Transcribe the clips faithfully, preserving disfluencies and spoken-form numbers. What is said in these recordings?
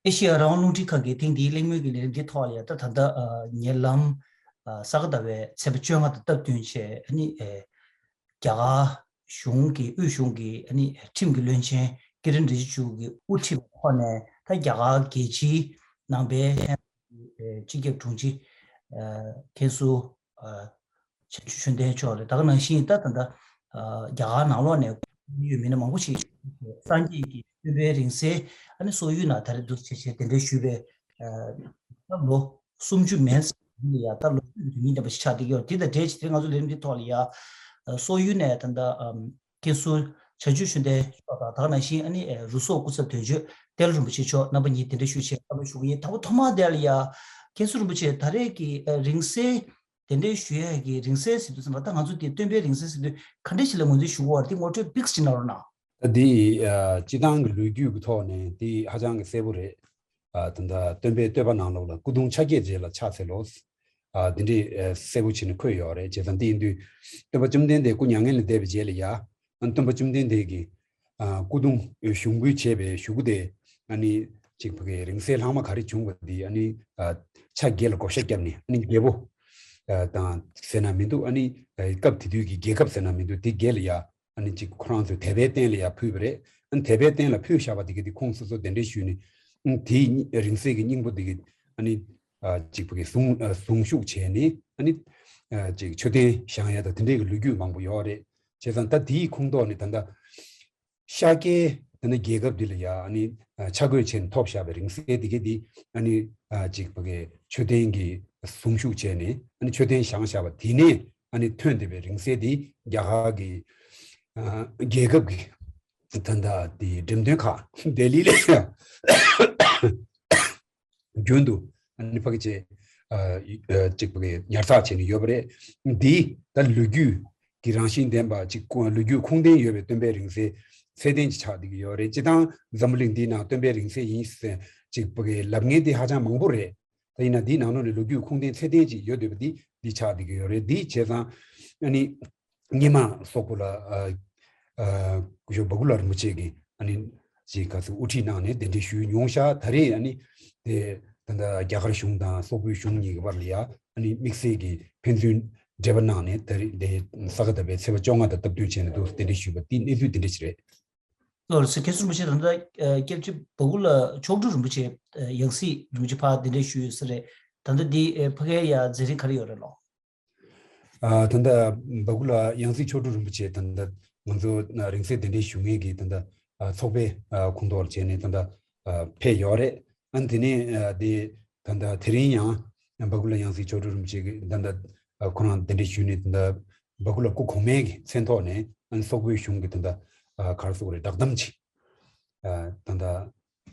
ཨེ་ཤེ་ཡ་རང་དབང་རླུང་འཕྲིན་ཁང་གི་ཐེངས་འདིའི་གླེང་མོལ་གྱི་ལས་རིམ་འདི་ཐོག་ལ་ཡང་ད་ད་ལྟ་ཨ་ཉེ་ལམ་ཨ་ས་ག་ཟླ་བའི་ཚེས་པ་བཅོ་ལྔ་དང་སྟབས་བསྟུན་བྱས་ཨ་ནི་ཨེ་རྒྱ་གར་གཞུང་གི་དབུས་གཞུང་གི་ཨ་ནི་ཁྲིམས་ཀྱི་བློན་ཆེན་ཀི་རན་རི་ཇི་ཇུ་གི་དབུ་ཁྲིད་པ་ཁོ་ནས་ད་རྒྱ་གར་རྒྱལ་སྤྱིའི་ནང་པའི་ཨེ་སྤྱི་ཁྱབ་དྲུང་ཆེ་ཨ་མཁན་ཟུར་ཨ་བྱང་ཆུབ་ཆོས་ལྡན་མཆོག་རེད། ད་ག་ནང་བཞིན་ད་ད་ལྟ་ཨ་རྒྱ་གར་ནང་ལོགས་ནས་ཡོད་མི་སྣ་མང་པོ་ཞིག་སངས་རྒྱས་ཀྱི་སྟོན་པའི་རིང་བསྲེལ་ཨ་ནི་སོག་ཡུལ་ནང་ད་རེས་འདུག་བྱས་བྱས་གདན་འདྲེན་ཞུས་པའི་ཨ་ད་ལོ་སུམ་ཅུ་མན་ཙམ་ལ་ཡ་ད་ལོ་རྒྱུས་ཀྱི་དོན་སྙིང་ལྡན་པ་ཞིག་ཆགས་བསྡད་ཀྱི་ཡོད། དེ་དང་འབྲེལ་བྱས་ཏེ་ང་ཚོ་ལས་རིམ་འདི་ཐོག་ལ་ཡ་ཨ་སོག་ཡུལ་ནས་ད་ལྟ་ཨམ་མཁན་ཟུར་བྱང་ཆུབ་ཆོས་ལྡན་མཆོག་དང་ད་ག་ནང་བཞིན་ཨ་ནི་ཨ་རུ་སོག་སྐུ་ཚབ་དོན་གཅོད་ཏེ་ལོ་རིན་པོ་ཆེ་མཆོག་རྣམ་པ་གཉིས་གདན་འདྲེན་ཞུས་བྱས་བཀའ་མོལ་ཞུ་གི་ཡིན། དང་པོ་ཐོག་མར་དེ་ལ་ཡ་མཁན་ཟུར་རིན་པོ་ཆེ་ད་རེས་ཀྱི་ཨ་རིང་བསྲེལ་གདན་འདྲེན་ཞུ་ཡས་ཀྱི་རིང་བསྲེལ་ཟེར་དུས་ཙམ་པ་ད་ང་ཚོ་དེ་སྟོན་པའི་རིང་བསྲེལ་ཟེར་དུས་ག་འདྲ་ཞིག་ལ་ངོས་འཛིན་ཞུ་དགོས་བ་དེ་ངོ་སྤྲོད་ཏོག་ཙམ་གནང་རོགས་གནང་། ད་དེ་ཨ་སྤྱི་བཏང་གི་ལོ་རྒྱུས་ཀྱི་ཐོག་ནས་དེ་ཧ་ཅང་གི་གསལ་པོ་རེད། ཨ་ད་ལྟ་སྟོན་པའི་བསྟོད་པ་ནང་ལོགས་ལ་སྐུ་གདུང་ཕྱག་བརྒྱའི་རྗེས་ལ་ཕྱག་འཚལ་ལོ། ཨ་དེ་འདྲའི་ཨ་གསལ་པོ་བྱས་ནས་འཁོད་ཡོད་རེད། བྱས་ཙང་དེ་ཡིན་དུས་སྟོན་པ་བཅོམ་ལྡན་འདས་སྐུ་མྱ་ངན་ལས་འདས་པའི་རྗེས་ལ་ཡ་ཨ་སྟོན་པ་བཅོམ་ལྡན་འདས་ཀྱི་ཨ་སྐུ་གདུང་ཞུགས་འབུལ་བྱས་པའི་གཞུག་གུ་དེ་ཨ་ནི་ཅིག་ཕ་གི་རིང་བསྲེལ་ལྷག་མ་ག་རེ་བྱུང་བ་དེ་ཨ་ནི་ཨ་ཕྱག་རྒྱ་ལ་བགོ་བཤའ་བརྒྱབ་ནས་ཨ་ནི་རྒྱལ་པོ་ཨ་དང་ཟེར་ན་མི་འདུག་ཨ་ནི་ཨ་སྐབས་དེ་དུས་ཀྱི་རྒྱལ་ཁབ་ཟེར་ན་མི་འདུག་དེ་རྒྱལ་ལ་ཡ་ཨ་ནི་ཅིག་ཁོ་རང་ཚོས་དད་པའི་རྟེན་ལ་ཡ་ཕུལ་བ་རེད། ཨ་ནི་དད་པའི་རྟེན་ལ་ཕུལ་བཞག་པ་དེ་ག་དེ་ཁོང་སོ་སོ་གདན་འདྲེན་ཞུས་ནས་ཨ་ནི་དེའི་རིང་བསྲེལ་གྱི་སྙིང་པོ་དེ་ག་ཨ་ནི་ཨ་ཅིག་ཕ་གི་གཟུངས་ཨ་གཟུངས་ཞུགས་བྱས་ནས་ཨ་ནི་ཨ་ཅིག་མཆོད་རྟེན་བཞེངས་ཡ་དང་དེ་འདྲའི་གི་ལོ་རྒྱུས་མང་པོ་ཡོད་རེད། བྱས་ཙང་ད་དེའི་ཁོངས་གཏོགས་ནས་ད་ལྟ་ཤཱཀྱའི་ད་ནི་རྒྱལ་ཁབ་འདི་ལ་ཡ་ཨ་ནི་ཨ་ཆ་བགོས་བྱས་ནས་ཐོབ་བཞག་པའི་རིང་བསྲེལ་འདི་ག་འདི་ཨ་ནི་ཨ་ཅིག་ཕ་གི་མཆོད་རྟེན་གྱི་གཟུངས་ཞུགས་བྱས་ནས་ཨ་ནི་མཆོད་རྟེན་བཞེངས་བཞག་པ་དེ་ནས་ཨ་ནི་ཐོན་བསྡད་པའི་རིང་བསྲེལ་འདི་རྒྱ་གར་གྱི་ཨ་རྒྱལ་ཁབ་ཀྱི་ད་ལྟ་དེ་འགྲེམས་སྟོན་ཁང་ལྡི་ལི་ལ་རྒྱུན་དུ་ཨ་ནི་ཕ་གི་ཅེ་ཨ་ཨ་གཅིག་པ་གི་ཉར་ཚགས་བྱས་ནས་ཡོད་པ་རེད། འདི་ད་ལོ་རྒྱུས་ཀྱི་རང་བཞིན་ལྡན་པ་གཅིག་ལོ་རྒྱུས་ཁུངས་ལྡན་ཡོད་པའི་སྟོན་པའི་རིང་བསྲེལ་ཚད་ལྡན་ཅིག་ཆགས་བསྡད་ཀྱི་ཡོད་རེད། སྤྱིར་བཏང་འཛམ་བུ་གླིང་འདིའི་ནང་སྟོན་པའི་རིང་བསྲེལ་ཡིན་ཟེར་གཅིག་པ་གི་ལབ་མཁན་འདི་ཧ་ཅང་མང་པོ་རེད། ད་ཡིན་ན་འདིའི་ནང་ལོགས་ནས་ལོ་རྒྱུས་ཁུངས་ལྡན་ཚད་ལྡན་ཅིག་ཡོད་འདོད་པ་འདི་འདི་ཆགས་བསྡད་ཀྱི་ཡོད་རེད། འདི་བྱས་ཙང་ཨ་ནི། སྔོན་མ་སོག་པོ་ལ་ཨ་ཨ་སྐུ་ཞབས་བ་ཀུ་ལ་རིན་པོ་ཆེ་གིས་ཨ་ནི་ཅིག་ག་ཚོད་དབུ་ཁྲིད་གནང་ནས་གདན་འདྲེན་ཞུས་མྱོང་ཤག་ད་རེས་ཨ་ནི་དེ་ད་ལྟ་རྒྱ་གར་གཞུང་དང་སོག་པོའི་གཞུང་གཉིས་ཀྱི་བར་ལ་ཡ་ཨ་ནི་དམིགས་བསལ་གྱི་ཕན་ཚུན་འབྲེལ་བ་གནང་ནས་ད་རེས་དེ་ས་ག་ཟླ་བའི་ཚེས་པ་བཅོ་ལྔ་དང་སྟབས་བསྟུན་བྱས་ནས་འདུག་གདན་འདྲེན་ཞུས་པ་འདི་གནས་ཚུལ་དེ་འདྲ་ཞིག་རེད། ལགས་སོ། མཁན་ཟུར་རིན་པོ་ཆེ་ད་ལྟ་ཨ་སྐྱབས་རྗེ་བ་ཀུ་ལ་མཆོག་སྤྲུལ་རིན་པོ་ཆེ་ཨ་ཡང་སྲིད་རིན་པོ་ཆེ་ཕར་གདན་འདྲེན་ཞུས་ཡོད་ས་རེད། ད་ལྟ་འདི་ཨ་ཕ་གིར་ཡ་མཛད་རིམ་ག་རེ་ཡོད་རེད་ལགས། ཨ་ད་ལྟ་བ་ཀུ་ལ་ཡང་སྲིད་མཆོག་སྤྲུལ་རིན་པོ་ཆེ་ད་ལྟ་ང་ཚོ་རིང་བསྲེལ་གདན་འདྲེན་ཞུ་མཁན་གྱི་ད་ལྟ་ཨ་ཚོགས་པའི་ཨ་ཁོངས་གཏོགས་ལ་བྱས་ནས་ད་ལྟ་ཨ་ཕེབས་ཡོད་རེད། ཨ་དེ་ནས་ཨ་དེ་ད་ལྟ་དེ་རིང་ཡང་བ་ཀུ་ལ་ཡང་སྲིད་མཆོག་སྤྲུལ་རིན་པོ་ཆེ་གིས་ད་ལྟ་ཨ་ཁོ་རང་གདན་འདྲེན་ཞུས་ནས་ད་ལྟ་བ་ཀུ་ལ་སྐུ་གོང་མའི་གི་མཚན་ཐོག་ནས་ཨ་སོག་པོའི་གཞུང་གི་ད་ལྟ་ཨ་ག་རེ་ཟེར་དགོས་རེད། བསྒྲགས་གཏམ་ཅིག་ཨ་ད་ལྟ་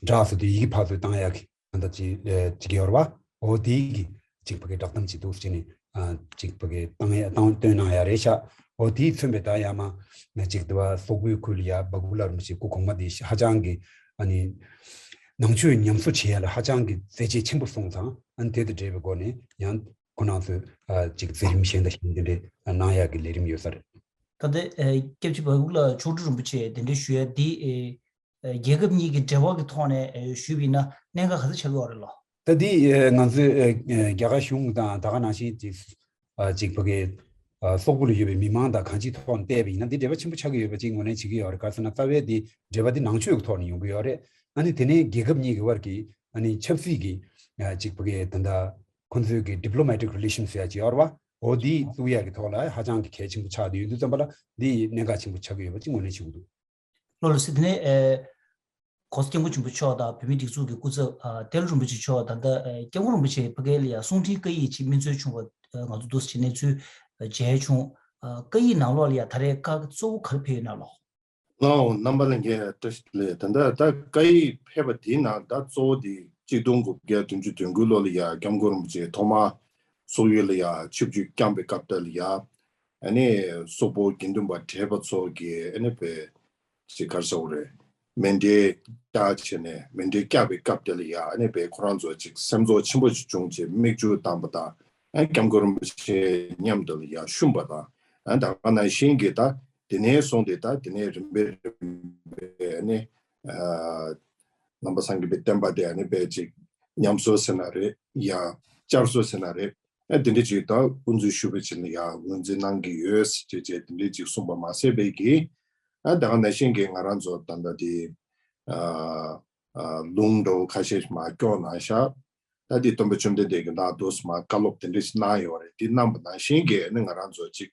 བསྒྲགས་ཟེར་དུས་ཡི་གེ་ཕར་ཚུར་བཏང་ཡག་གི་ད་ལྟ་ཅིག་ཨ་ཅིག་ཡོད་རེད་བ། འོ་དེའི་གི་ཅིག་ཕ་གི་བསྒྲགས་གཏམ་ཅིག་འདུག་ཅེས་ནས་ཨ་ཅིག་ཕ་གི་བཏང་ཡ་བཏང་བཏོན་གནང་ཡ་རེད་ཤག་འོ་དེས་མཚོན་པའི་ད་ཡ་མ་ང་ཅིག་དེ་བ་སོག་པོའི་ཁུལ་ལ་ཡ་བ་ཀུ་ལ་རིན་པོ་ཆེ་སྐུ་གོང་མ་དེ་ཧ་ཅང་གི་ཨ་ནི་ནང་ཆོས་ཉམས་གསོ་བྱེད་ཡ་ལ་ཧ་ཅང་གི་མཛད་རྗེས་ཆེན་པོ་སོང་ཙང་ཨ་ནི་དེ་དང་འབྲེལ་བའི་སྒོ་ནས་ཡང་ཁོ་རང་ཚོས་ཨ་ཅིག་མཛད་རིམ་གཞན་དང་གཞན་དེ་འདྲའི་གནང་ཡ་གི་ལས་རིམ་ཡོད་ས་རེད། ད་ལྟ་ཨ་སྐྱབས་རྗེ་བ་ཀུ་ལ་མཆོག་སྤྲུལ་རིན་པོ་ཆེ་གདན་འདྲེན་ཞུ་ཡ་འདི་ཨེ་ཨ་རྒྱལ་ཁབ་གཉིས་ཀྱི་འབྲེལ་བ་གི་ཐོག་ནས་ཨ་ཞུས་པ་ཡིན་ན་གནད་འགག་ག་ཚོད་ཆགས་ཀྱི་ཡོད་རེད་ལགས། ད་འདི་ཨ་ང་ཚོས་ཨ་ཨ་རྒྱ་གར་གཞུང་དང་ད་ག་ནང་བཞིན་ཅིག་ཨ་ཅིག་ཕ་གི་ཨ་སོག་པོ་ལ་ཡོད་པའི་མི་མང་དང་གང་ཅིའི་ཐོག་ནས་བལྟས་པ་ཡིན་ན་འདི་འབྲེལ་བ་ཆེན་པོ་ཆགས་ཀྱི་ཡོད་པ་ཅིག་ངོས་ལེན་བྱེད་ཀྱི་ཡོད་རེད། ག་རེ་ཟེར་ན་རྩ་བའི་འདི་འབྲེལ་བ་འདི་ནང་ཆོས་ཀྱི་ཐོག་ནས་ཡོང་གི་ཡོད་རེད། ཨ་ནི་དེ་ནས་རྒྱལ་ཁབ་གཉིས་ཀྱི་དབར་གྱི་ཨ་ནི་ཆབ་སྲིད་ཀྱི་ཨ་ཅིག་ཕ་གི་ད་ལྟ་ཁོ་ཚོའི་གི་diplomatic relations་ཟེར་ཡ་ཅིག་ཡོད་རེད་བ། འོ་འདི་བཙུགས་ཡ་གི་ཐོག་ལ་ཧ་ཅང་གི་གལ་ཆེན་པོ་ཆགས་བསྡད་ཡོད་དུས་ཙམ་པ་ལ་འདི་གནད་འགག་ཆེན་པོ་ཆགས་ཀྱི་ཡོད་པ་ཅིག་ངོས་ལེན་བྱེད་ཀྱི་འདུག་ལགས་སོ། དེ་ནས་ཨ་༸གོང་ས་༸སྐྱབས་མགོན་ཆེན་པོ་མཆོག་དང་བོད་མིའི་སྒྲིག་འཛུགས་ཀྱི་སྐུ་ཚབ་ཨ་ཏེ་ལོ་རིན་པོ་ཆེ་མཆོག་ད་ལྟ་ཨ་༸སྐྱབས་མགོན་རིན་པོ་ཆེ་ཕ་གི་ལ་ཡ་གསུང་འཕྲིན་བཀའ་ཡིག་ཅིག་སྨིན་སྩོལ་བྱུང་བ་ཨ་ང་ཚོ་འདུག་སེ་བྱས་གནས་ཚུལ་ཨ་མཇལ་བྱུང་། ཨ་བཀའ་ཡིག་ནང་ལོགས་ལ་ཡ་ད་རེས་བཀའ་གཙོ་བོ་ག་རེ་ཕེབས་ཡོད་ན་ལགས། ལགས་འོང་། རྣམ་པ་ལྷན་རྒྱས་བཀྲ་ཤིས་བདེ་ལེགས། ད་ལྟ་ད་བཀའ་ཡིག་ཕེབས་པ་དེའི་ནང་ད་གཙོ་བོ་དེ་གཅིག་སྟོང་དགུ་བརྒྱ་བདུན་ཅུ་དོན་དགུ་ལོ་ལ་ཡ་༸སྐྱབས་མགོན་རིན་པོ་ཆེ་ཐོག་མར་སོག་ཡུལ་ལ་ཡ་ཆིབས་བསྒྱུར་བསྐྱངས་པའི་སྐབས་དེ་ལ་ཡ་ཨ་ནི་སོག་པོ་དགེ་འདུན་པ་བགྲེས་པ་ཚོ་གིས་ཨ་ནི་བས་ཅིག་ག་རེ་ཟེར་དགོས་རེད། མཎྜལ་བཀྱག་བྱས་ནས་མཎྜལ་བཀྱག་པའི་སྐབས་དེ་ལ་ཡ་ཨ་ནི་བས་ཁོ་རང་ཚོ་ཅིག་སེམས་ཚོར་ཆེན་པོ་ཅིག་བྱུང་བྱས་མིག་ཆུ་བཏང་པ་དང་ཨ་༸སྐྱབས་མགོན་རིན་པོ་ཆེ་མཉམ་དུ་ལ་ཡ་བཤུམས་པ་དང་ཨ་ད་ག་ནང་བཞིན་གྱི་ད་དེ་ནས་བཟུང་སྟེ་ད་དེ་ནས་རིམ་པས་རིམ་པས་ཨ་ནི་ཨ་ ནང་པ་སངས་རྒྱས་པའི་བསྟན་པ་དེ་ཨ་ནི་དཔེ་ཅིག་ཉམས་གསོ་ཟེར་ན་རེད་ཡ། བསྐྱར་གསོ་ཟེར་ན་རེད། ཨ་དེ་འདྲ་ཅིག་ད་དབུ་འཛུགས་ཞུ་བའི་ཆེད་ལ་ཡ་ངོས་འཛིན་གནང་གི་ཡོད་ཟེར་བྱས་བྱས་དེ་འདྲ་ཅིག་གསུངས་པ་མ་ཟད་པའི་གི། ཨ་ད་ག་ནང་བཞིན་གི་ང་རང་ཚོ་ད་ལྟ་དེ་ཨ་ཨ་ལུང་འདྲ་བོ་ཁ་ཤས་མར་སྐྱོར་གནང་ཤག་ད་དེ་སྟོན་པ་བཅོམ་ལྡན་འདས་ཀྱིས་ནང་དུ་མར་བཀའ་སློབ་དེ་འདྲ་ཞིག་གནང་ཡོད་རེད། དེ་གནང་པ་ནང་བཞིན་གྱི་ནི་ང་རང་ཚོ་ཅིག་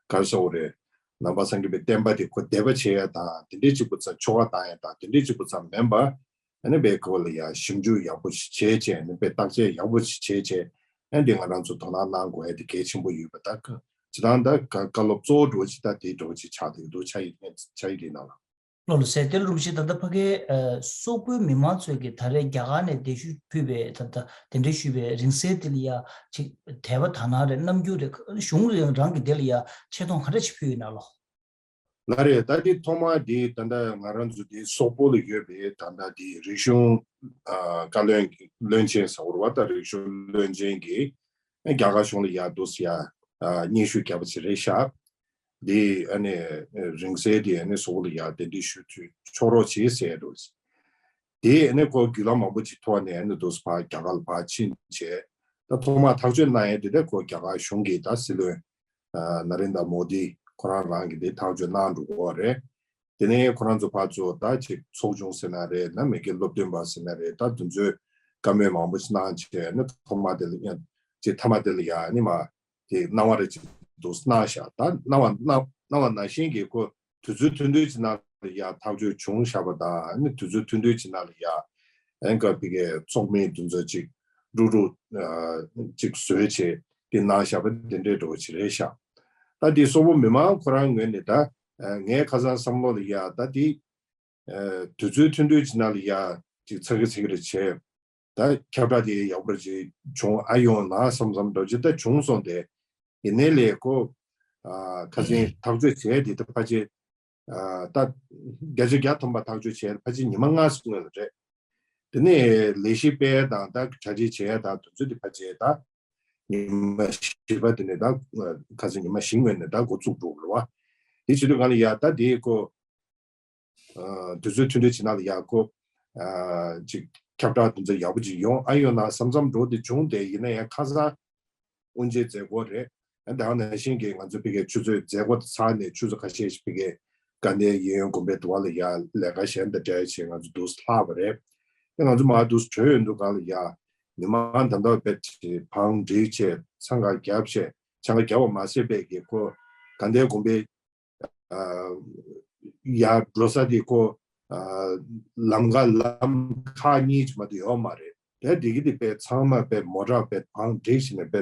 ག་རེ་ཟེར་དགོས་རེད། ནང་པ་སངས་རྒྱས་པའི་བསྟན་པ་དེ་ཁོ་དད་པ་བྱེད་ཡ་དང་དེ་འདྲའི་གཅིག་པུ་ཙམ་ཆོ་ག་བཏང་ཡ་དང་དེ་འདྲའི་གཅིག་པུ་ཙམ་མིན་པ། ཨ་ནི་དཔེ་ཁོ་ལ་ཡ་ཞིབ་འཇུག་ཡག་པོ་ཞིག་བྱས་བྱས་ཨ་ནི་དཔེ་བརྟག་དཔྱད་ཡག་པོ་ཞིག་བྱས་བྱས་ཨ་ནི་འདི་ང་རང་ཚོ་དོ་སྣང་གནང་དགོས་ཡ་དེ་གལ་ཆེན་པོ་ཡོད་པ་ད་ཁ་ཇི་ལྟར་ད་བཀའ་སློབ་གཙོ་བོ་འགྲོ་ཅིག་ད་དེ་འགྲོ་ཅིག་ཆགས་བསྡད་འདུག་ཆ་ཡི་ཆ་ཡི་དེ་ནང་ལ། ལགས་ལགས་སེ། དེ་རིན་པོ་ཆེ་ད་ལྟ་ཕ་གའི་ཨ་སོག་པོའི་མི་མང་ཚོས་ཀྱི་ད་རེས་རྒྱ་གར་ནས་གདན་ཞུ་ཕུལ་བའི་ད་ལྟ་གདན་འདྲེན་ཞུས་པའི་རིང་བསྲེལ་དེ་ལ་ཡ་ཅིག་དད་པ་དག་སྣང་རེད། རྣམ་འགྱུར་རེད། གཞུང་རང་གི་དེ་ལ་ཡ་ཆེ་མཐོང་ག་འདྲ་ཅིག་ཕུལ་ཡོད་ན་ལགས། ལགས་རེད། ད་དེ་ཐོག་མ་དེ་ད་ལྟ་ང་རང་ཚོ་དེ་སོག་པོ་ལ་ཡོད་པའི་ད་ལྟ་དེ་རིག་གཞུང་ཨ་བཀའ་བློན་བློན་ཆེན་ཟེར་བ་རེད་བ། ད་རིག་གཞུང་བློན་ཆེན་གྱིས་རྒྱ་གར་གཞུང་ལ་ཡ་འདུག་སེ་ཡ་ཨ་སྙན་ཞུ་བརྒྱབ་པ་ཅིག་རེད་ཤག་དེ་ཨ་ནི་རིང་བསྲེལ་དེ་ཨ་ནི་སོག་པོ་ལ་ཡ་གདན་འདྲེན་ཞུ་ཆོག་རོགས་བྱེད་ཟེར་འདུག་དེ་ཨ་ནི་ཁོ་བརྒྱུད་ལམ་མང་པོ་ཅིག་ཐོག་ནས་ཨ་ནི་འདུག་སེ་ཕར་རྒྱ་གར་ལ་ཕར་ཕྱིན་བྱས། ད་ཐོག་མར་ཐག་གཅོད་གནང་ཡས་དེ་ད་ཁོ་རྒྱ་གར་གཞུང་གི་ད་སྲིད་བློན་ཨ་ན་རེན་དྲ་མོ་དི་ཁོ་རང་རང་གིས་དེ་ཐག་གཅོད་གནང་འགྲོ་གི་ཡོད་རེད། དེ་ནས་ཁོ་རང་ཚོ་ཕར་ཚུར་ད་ཅིག་ཚོགས་ཆུང་ཟེར་ན་རེད། ནམ་མི་གི་སློབ་སྟོན་པ་ཟེར་ན་རེད། ད་དེ་ཚོས་བཀའ་མོལ་མང་པོ་ཞིག་གནང་བྱས་ནི་ཐོག་མ་དེ་ལ་ཡང་ཅིག་མཐའ་མ་དེ་ལ་ཡང་ནི་མ་དེ་གནང་བ་རེད། ཅིག་འདུག་གནང་ཤག་ད་གནང་བ་གནང་གནང་བ་ནང་བཞིན་གྱི་ཁོ་དུས་ཚོད་ཐུང་ཐུང་ཅིག་ནང་ལ་ཡང་ཐག་གཅོད་བྱུང་བཞག་པ་དང་ནི་དུས་ཚོད་ཐུང་ཐུང་ཅིག་ནང་ལ་ཡང་ཨན་ཀ་ཕི་གའི་ཚོགས་མི་དེ་ཚོ་ཅིག་དཀྲུག་དཀྲུག་ཅིག་བཟོས་བྱས་དེ་གནང་བཞག་པ་དེ་འདྲའི་འགྲོ་བ་ཅིག་རེད་ཤག་ད་དེ་སོག་པོ་མི་མང་ཁོ་རང་ངོས་ནས་ད་ངའི་ཁ་སང་བསམ་བློ་ལ་ཡ་ད་དེ་དུས་ཚོད་ཐུང་ཐུང་ཅིག་ནང་ལ་ཡ་ཅིག་ཚ་གི་ཚ་གི་རེ་བྱས། ད་ཁྱབ་བསྒྲགས་དེ་ཡག་པོ་ཅིག་བྱུང་ཨ་ཡོང་ན་བསམ་བསམ་འདྲ་ཅིག་ད་བྱུང་སོང་སྟེ། ཡིན་ནའི་ལས་ཁོ་ཨ་ཁ་སང་ཐག་གཅོད་བྱས་དེ་ད་ཕལ་ཆེར་ཨ་ད་བརྒྱ་ཆ་བརྒྱ་ཐམ་པ་ཐག་གཅོད་བྱས་ཕལ་ཆེར་ཉི་མ་ལྔ་ཙམ་སྔོན་ལ་རེད། དེ་ནས་ལས་གཞི་སྤེལ་ཡས་དང་ད་གྲ་སྒྲིག་བྱེད་ཡས་དང་དུས་ཚོད་དེ་ཕལ་ཆེར་ད་ཉི་མ་བཞི་པ་དེ་ནས་ད་ཁ་སང་ཉི་མ་བཞི་སྔོན་ནས་ད་འགོ་བཙུགས་འགྲོ་གི་རེད་བ། དེ་བྱེད་དུས་གང་ལ་ཡ་ད་དེ་ཁོ། ཨ་དུས་ཚོད་ཐུང་ཐུང་ཅིག་ནང་ལ་ཡ་ཁོ་ཨ་ཅིག་ཁྱབ་བསྒྲགས་དེ་ཚོ་ཡག་པོ་ཅིག་ཡོང་ཨ་ཡོང་ན་བསམ་བསམ་འགྲོ་དེ་བྱུང་སྟེ། ཡིན་ན་ཡང་ཁ་སང་དབུ་འབྱེད་མཛད་སྒོ་རེད། ཨ་ད་ག་ནང་བཞིན་གྱི་ང་ཚོ་ཕ་གིའི་ཆུ་ཚོད་མཛད་སྒོ་དེ་ཚར་ནས་ཆུ་ཚོད་ཁ་ཤས་ཤིག་ཕ་གིའི་དགའ་ལྡན་གཡས་གཡོན་དགོན་པའི་དུ་བ་ལ་ཡ་ལས་ཀ་གཞན་དང་འབྲེལ་བྱས་ང་ཚོ་འདུག་སེ་ལྷག་པ་རེད། ཨ་ང་ཚོ་མར་འདུག་སེ་བྲོས་ཡོང་དུས་གང་ལ་ཡ་མི་མང་ད་ལྟ་བས་བང་སྒྲིག་བྱས་འཚང་ཁ་བརྒྱབ་བྱས་འཚང་ཁ་བརྒྱབ་པ་མ་ཟད་པའི་གི་ཁོ་དགའ་ལྡན་དགོན་པའི་ཨ་ཡར་འགྲོ་ས་དེ་ཁོ་ཨ་ལམ་ཁ་ལམ་ཁག་གཉིས་ཅིག་མ་གཏོགས་ཡོད་མ་རེད། དེ་དེ་གི་དེ་དཔེ་ཚང་མ་དཔེ་མོ་ཊ་དཔེ་བང་སྒྲིག་བྱས་ནས་དཔེ་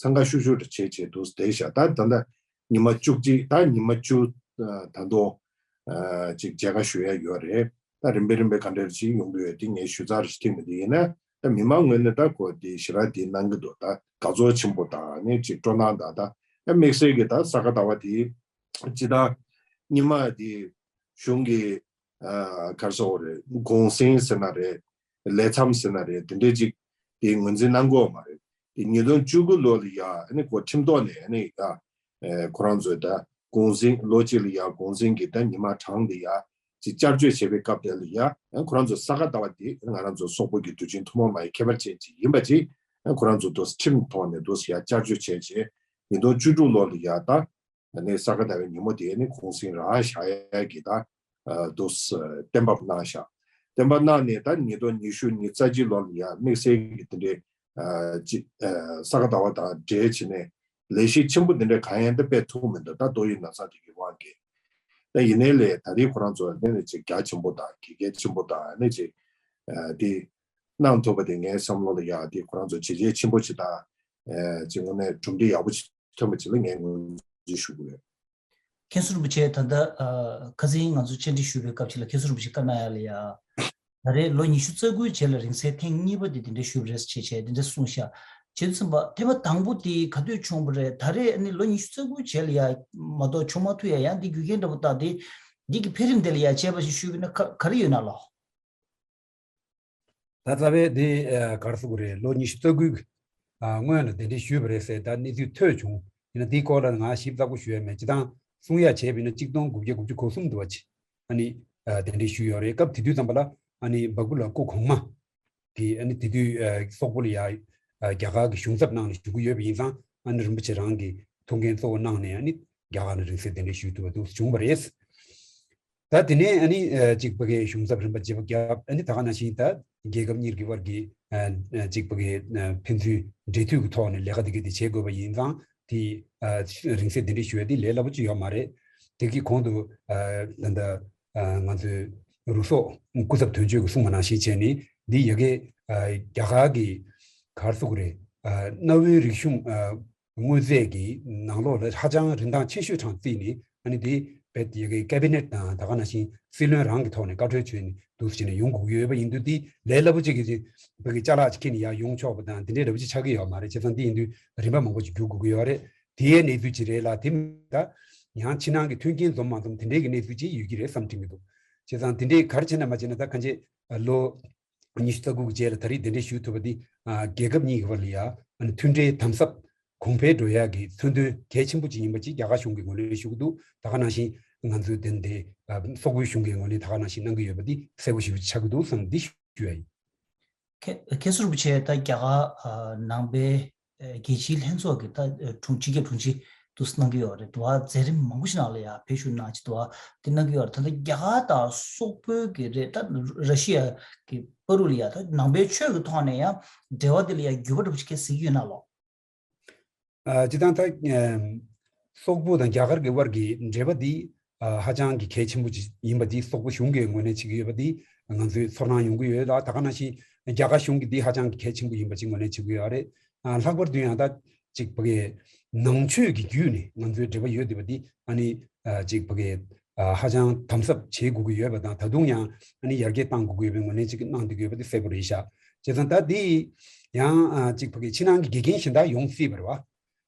འཚང་ཁ་ཤུགས་ཤུགས་རེ་བྱས་བྱས་འདུག་སེ་བསྡད་ཤག་ད་ད་ལྟ་ཉི་མ་བཅུ་གཅིག་ད་ཉི་མ་བཅུ་ཨ་ད་དུང་ཨ་ཅིག་མཇལ་ཁ་ཞུ་ཡ་ཡོད་རེད། ད་རིམ་པས་རིམ་པས་ག་འདྲ་ཅིག་ཡོང་གི་ཡོད་དེ་ངས་ཞུ་ཚར་ཞིག་ཐིག་མི་འདུག་ཡིན་ན་ད་མི་མང་ངོས་ནས་ད་ཁོ་དེ་ཞེ་དྲག་དེ་གནང་གི་འདུག་ད་དགའ་ཚོར་ཆེན་པོ་དང་ནི་ཅིག་སྤྲོ་སྣང་དང་ད་དམིགས་བསལ་གྱི་ད་ས་ག་ཟླ་བ་དེ་སྤྱི་བཏང་སྔོན་མ་དེ་གཞུང་གི་ཨ་ག་རེ་ཟེར་དགོས་རེད། གུང་སེང་ཟེར་ན་རེད། ལས་མཚམས་ཟེར་ན་རེད། དེ་འདྲས་ཅིག་དེ་ངོས་འཛིན་གནང་གི་ཡོད་མ་རེད། དེ་ཉིས་སྟོང་བཅུ་དགུ་ལོ་ལ་ཡ་ཨ་ནི་ཁོ་ཁྲིམས་ཐོག་ནས་ཨ་ནི་ཡ་ཨེ་ཁོ་རང་ཚོས་ད་གུང་སེང་ལོ་གཅིག་ལ་ཡ་གུང་སེང་གི་ད་ཉི་མ་གྲངས་དེ་ཡ་ཅིག་བསྐྱར་བཅོས་བྱེད་པའི་སྐབས་དེ་ལ་ཡ་ཨ་ཁོ་རང་ཚོ་ས་ག་ཟླ་བ་དེ་ང་རང་ཚོ་སོག་པོ་གི་དུས་ཆེན་ཐོག་མ་མ་ཡིན་ཁྱད་པར་ཅན་ཅིག་ཡིན་པ་ཅིག་ཨ་ཁོ་རང་ཚོ་དུ་ཁྲིམས་ཐོག་ནས་དུ་ཡ་བསྐྱར་བཅོས་བྱས་རྗེས་ཉིས་སྟོང་བཅུ་དྲུག་ལོ་ལ་ཡ་ད། ནས་ས་ག་ཟླ་བའི་ཉིན་མོ་དེ་ནི་གུང་སེང་རང་བཞག་ཡ་གི་ད་དུ་གཏན་འབེབས་གནང་བཞག་གཏན་འབེབས་གནང་ནས་ད་ཉིས་སྟོང་ཉི་ཤུ་ཉི་ཤུ་རྩ་གཅིག་ལོ་ལ་ཡ་དམིགས་བསལ་གྱི་དེ་འདྲའི་ཅིག་ས་ག་ཟླ་བ་དང་འབྲེལ་བྱས་ནས་ལས་གཞི་ཆེན་པོ་དེ་འདྲ་གང་ཡང་ད་སྤེལ་ཐུབ་མི་འདུག་ད་ཏོག་དབྱིབས་ན་ཚ་དེ་གི་དབང་གིས། ད་ཡིན་ནའི་ལས་ད་རེས་ཁོ་རང་ཚོ་ནས་ནས་ཅིག་རྒྱ་ཆེན་པོ་དང་གི་གེ་ཆེན་པོ་དང་ནས་ཅིག་དེ་གནང་ཐུབ་པ་དེ་ངའི་བསམ་བློ་ལ་ཡ་དེ་ཁོ་རང་ཚོ་བྱས་རྗེས་ཆེན་པོ་ཅིག་དང་ཅིག་དངོས་གནས་གྲུབ་འབྲས་ཡག་པོ་ཅིག་ཐོན་པ་ཅིག་ལ་ངས་ངོས་འཛིན་ཞུ་གི་ཡོད། མཁན་ཟུར་རིན་པོ་ཆེ་ད་ལྟ་ཨ་ཁ་སང་ང་ཚོ་བཅར་འདྲི་ཞུས་པའི་སྐབས་ཤིག་ལ་མཁན་ཟུར་རིན་པོ་ཆེ་བཀའ་གནང་ཡ་ལ་ཡ། ད་རེས་ལོ་ཉི་ཤུ་རྩ་དགུའི་རྗེས་ལ་རིང་བསྲེལ་ཐེངས་གཉིས་པ་དེ་དེ་འདྲ་ཞུས་པ་རེད་ཅེས་བྱས་དེ་འདྲ་གསུངས་ཤག་བྱས་ཙང་པ་ཐེངས་མ་དང་པོ་དེ་ག་དུས་བྱུང་བ་རེད། ད་རེས་ཨ་ནི་ལོ་ཉི་ཤུ་རྩ་དགུའི་རྗེས་ལ་ཡ་མ་གཏོགས་བྱུང་མ་ཐུབ་ཡ་ཡང་འདི་རྒྱུ་རྐྱེན་འདྲ་པོ་བཏགས་ཏེ་འདི་གི་འཕེལ་རིམ་དེ་ལ་ཡ་དཔྱད་པ་ཞིག་ཞུས་པ་ན་ག་ག་རེ་ཡོད་ན་ལགས། ད་རྩ་བའི་དེ་ཨ་ག་རེ་ཟེར་དགོས་རེད། ལོ་ཉི་ཤུ་རྩ་དགུའི་ཨ་སྔོན་ལ་གདན་འདྲེན་ཞུས་པ་རེད་ཟེར་ད་གནས་ཚུལ་ཐོས་བྱུང་། ཡིན་ན་དེའི་སྐོར་ལ་ང་ཞིབ་ཚགས་པོ་ཞུ་ཡ་མེད། སྤྱིར་བཏང་གསུང་ཡ་བྱས་པ་ཡིན་ན་གཅིག་སྟོང་དགུ་བརྒྱ་དགུ་བཅུ་གོ་གསུམ་དུ་བ་ཅི་ཨ་ནི་ཨ་གདན་འདྲེན་ཞུས་ཡོད་རེད། སྐབས་དེ་དུས་ཙམ་པ་ལ་ ཨ་ནི་སྦ་ཁུག་ལ་སྐུ་གོང་མ་དེ་ཨ་ནི་དེ་དུས་ཨ་སོག་པོ་ལ་ཡ་ཨ་རྒྱ་གར་གྱི་གཞུང་ཚབ་གནང་ནས་བཞུགས་ཀྱི་ཡོད་པ་ཡིན་ཙང་། ཨ་ནི་རིན་པོ་ཆེ་རང་གིས་ཐུགས་འགན་གཙོ་བོ་གནང་ནས་ཨ་ནི་རྒྱ་གར་ནས་རིང་བསྲེལ་གདན་འདྲེན་ཞུས་ཐུབ་པ་འདུག་བྱུང་བ་རེད། ད་དེ་ནས་ཨ་ནི་ཨ་གཅིག་ཕ་གིའི་གཞུང་ཚབ་རིམ་པ་བརྗེ་པོ་བརྒྱབ། ཨ་ནི་ད་ག་ནང་བཞིན་ད་རྒྱལ་ཁབ་གཉིས་ཀྱི་དབར་གྱི་ཨ་ཨ་གཅིག་ཕ་གིའི་ཨ་ཕན་ཚུན་འབྲེལ་མཐུད་ཀྱི་ཐོག་ནས་ལས་ཀ་དེ་ག་དེ་བྱེད་དགོས་པ་ཡིན་ཙང་། དེ་ཨ་རིང་བསྲེལ་གདན་འདྲེན་ཞུ་ཡ་དེ་ལས་སླ་པོ་ཅིག་ཡོད་མ་རེད། དེ་གི་གོང་དུ་ཨ་ད་ལྟ་ཨ་ང་ཚོའི་རུ་སོག་སྐུ་ཚབ་དོན་གཅོད་ཀྱིས་གསུངས་པ་ནང་བཞིན་བྱས་ནས། འདི་ཡ་གི་ཨ་རྒྱ་གར་གྱི་ག་རེ་ཟེར་དགོས་རེད། ཨ་གནའ་བོའི་རིག་གཞུང་ཨ་དངོས་རྫས་ཀྱི་ནང་ལོགས་ལ་ཧ་ཅང་རིན་ཐང་ཆེ་ཤོས་གྲངས་བརྩིས་ནས། ཨ་ནི་དེ་བེད་ཡ་གི་ཀེ་བི་ནེཊ་དང་ད་ག་ནང་བཞིན་སྲིད་བློན་རང་གི་ཐོག་ནས་བཀའ་འཁྲོལ་བྱས་ནས་འདུག་སེ་བྱས་ནས་ཡོང་དགོས་ཀྱི་ཡོད་པ་ཡིན་དུས། དེ་ལས་སླ་པོ་ཅིག་གིས་བོད་ཀྱི་ཅ་ལག་ཅིག་ཁྱེར་ནས་ཡར་ཡོང་ཆོག་པ་དང་དེ་འདྲའི་འདྲ་པོ་ཅིག་ཆགས་ཀྱི་ཡོད་མ་རེད། བྱས་ཙང་དེ་ཡིན་དུས་རིན་པ་མང་པོ་ཅིག་བསྒྱུར་དགོས་ཀྱི་ཡོད་རེད། དེའི་གནས་ཚུལ་ཅིག་རེད་ལ། དེ་མིན་ད་ཡང་ཕྱི་ནང་གི་མཐུན་རྐྱེན་འཛོམས་མ་འཛོམས་དེ་འདྲའི་གི་གནས་ཚུལ་ཅིག་ཡོད་ཀྱི་རེད་བསམ་དྲན་གྱི་འདུག་བྱས་ཙང་དེ་འདྲའི་ག་རེ་བྱས་ན་མ་བྱས་ན། ད་གང་ཅི་ལོ་ཉི་ཤུ་རྩ་དགུ་གི་རྗེས་ལ་ད་རེས་གདན་འདྲེན་ཞུ་ཐུབ་པ་འདི། ཨ་རྒྱལ་ཁབ་གཉིས་ཀྱི་བར་ལ་ཡ་ཨ་ནི་མཐུན་འབྲེལ་དམ་ཟབ་གོང་འཕེལ་འགྲོ་ཡག་གི་མཚོན་དོན་གལ་ཆེན་པོ་ཅིག་ཡིན་པ་ཅིག་རྒྱ་གར་གཞུང་གིས་ངོས་ལེན་ཞུ་གི་འདུག་ད་ག་ནང་བཞིན་ང་ཚོའི་དེ་འདི་ཨ་སོག་པོའི་གཞུང་གིས་ངོས་ལེན་ད་ག་ནང་བཞིན་གནང་གི་ཡོད་པ་འདི་གསལ་པོ་ཞེ་པོ་ཅིག་ཆགས་ཀྱི་འདུག་བསམ། འདི་ཞུ་ཡ་ཡིན། མཁན་མཁན་ཟུར་རིན་པོ་ཆེ། ད་རྒྱ་གར་ཨ་ནང་པའི་ཨ་རྒྱལ་སྤྱིའི་ལྷན་ཚོགས་ཀྱི་ད་ཨ་དྲུང་སྤྱི་ཁྱབ་དྲུང་ཆེ་དུ་གནང་གི་ཡོད་རེད། དུ་བ་མཛད་རིམ་མང་པོ་ཞིག་ནང་ལ་ཡ་ཕེབས་བཞུགས་གནང་ཅིག་དུ་བ་དེ་གནང་གི་ཡོད་རེད། ད་ལྟ་རྒྱ་གར་དང་སོག་པོའི་གི་རེད། ད་ར་ཤི་ཡ་གི་བར་དུ་ལ་ཡ་ད་ནང་པའི་ཆོས་ཀྱི་ཐོག་ནས་ཡང་འབྲེལ་བ་དེ་ལ་ཡ་འགྱུར་བ་འདྲ་པོ་ཞིག་ག་གཟིགས་ཡོད་ན་ལོ། ཨ་སྤྱིར་བཏང་ད་ཨམ་སོག་པོ་དང་རྒྱ་གར་གྱི་དབར་གྱི་འབྲེལ་བ་འདི་ཨ་ཧ་ཅང་གི་གལ་ཆེན་པོ་ཅིག་ཡིན་པ་འདི་སོག་པོ་གཞུང་གིས་ངོས་ལེན་བྱེད་ཀྱི་ཡོད་པ་འདི་ང་ཚོའི་ཚོར་སྣང་ཡོང་གི་ཡོད་ལ། ད་ག་ནང་བཞིན་རྒྱ་གར་གཞུང་གིས་འདི་ཧ་ཅང་གི་གལ་ཆེན་པོ་ཡིན་པ་ཅིག་ངོས་ལེན་བྱེད་ཀྱི་ཡོད་རེད། ཨ་ལྷག་པར་དུ་ཡང་ད་ཅིག་ཕ་གིའི་ནང་ཆོས་ཀྱི་བརྒྱུད་ནས་ང་ཚོའི་འབྲེལ་བ་ཡོད་བསྡད་པ་འདི་ཨ་ནི་ཨ་ཅིག་ཕ་གིའི་ཨ་ཧ་ཅང་དམ་ཟབ་བྱེད་དགོས་ཀྱི་ཡོད་པ་དང་། ད་དུང་ཡང་ཨ་ནི་ཡར་རྒྱས་གཏང་དགོས་ཀྱི་ཡོད་པའི་ངོས་ལེན་ཅིག་གནང་བསྡད་ཀྱི་ཡོད་པ་འདི་གསལ་པོ་རེད་ཤག་བྱས་ཙང་ད་འདི་ཡང་ཨ་ཅིག་ཕ་གི་ཕྱི་ནང་གི་དགེ་རྒན་གཞན་དག་ཡོང་སྲིད་པ་རེད་བ།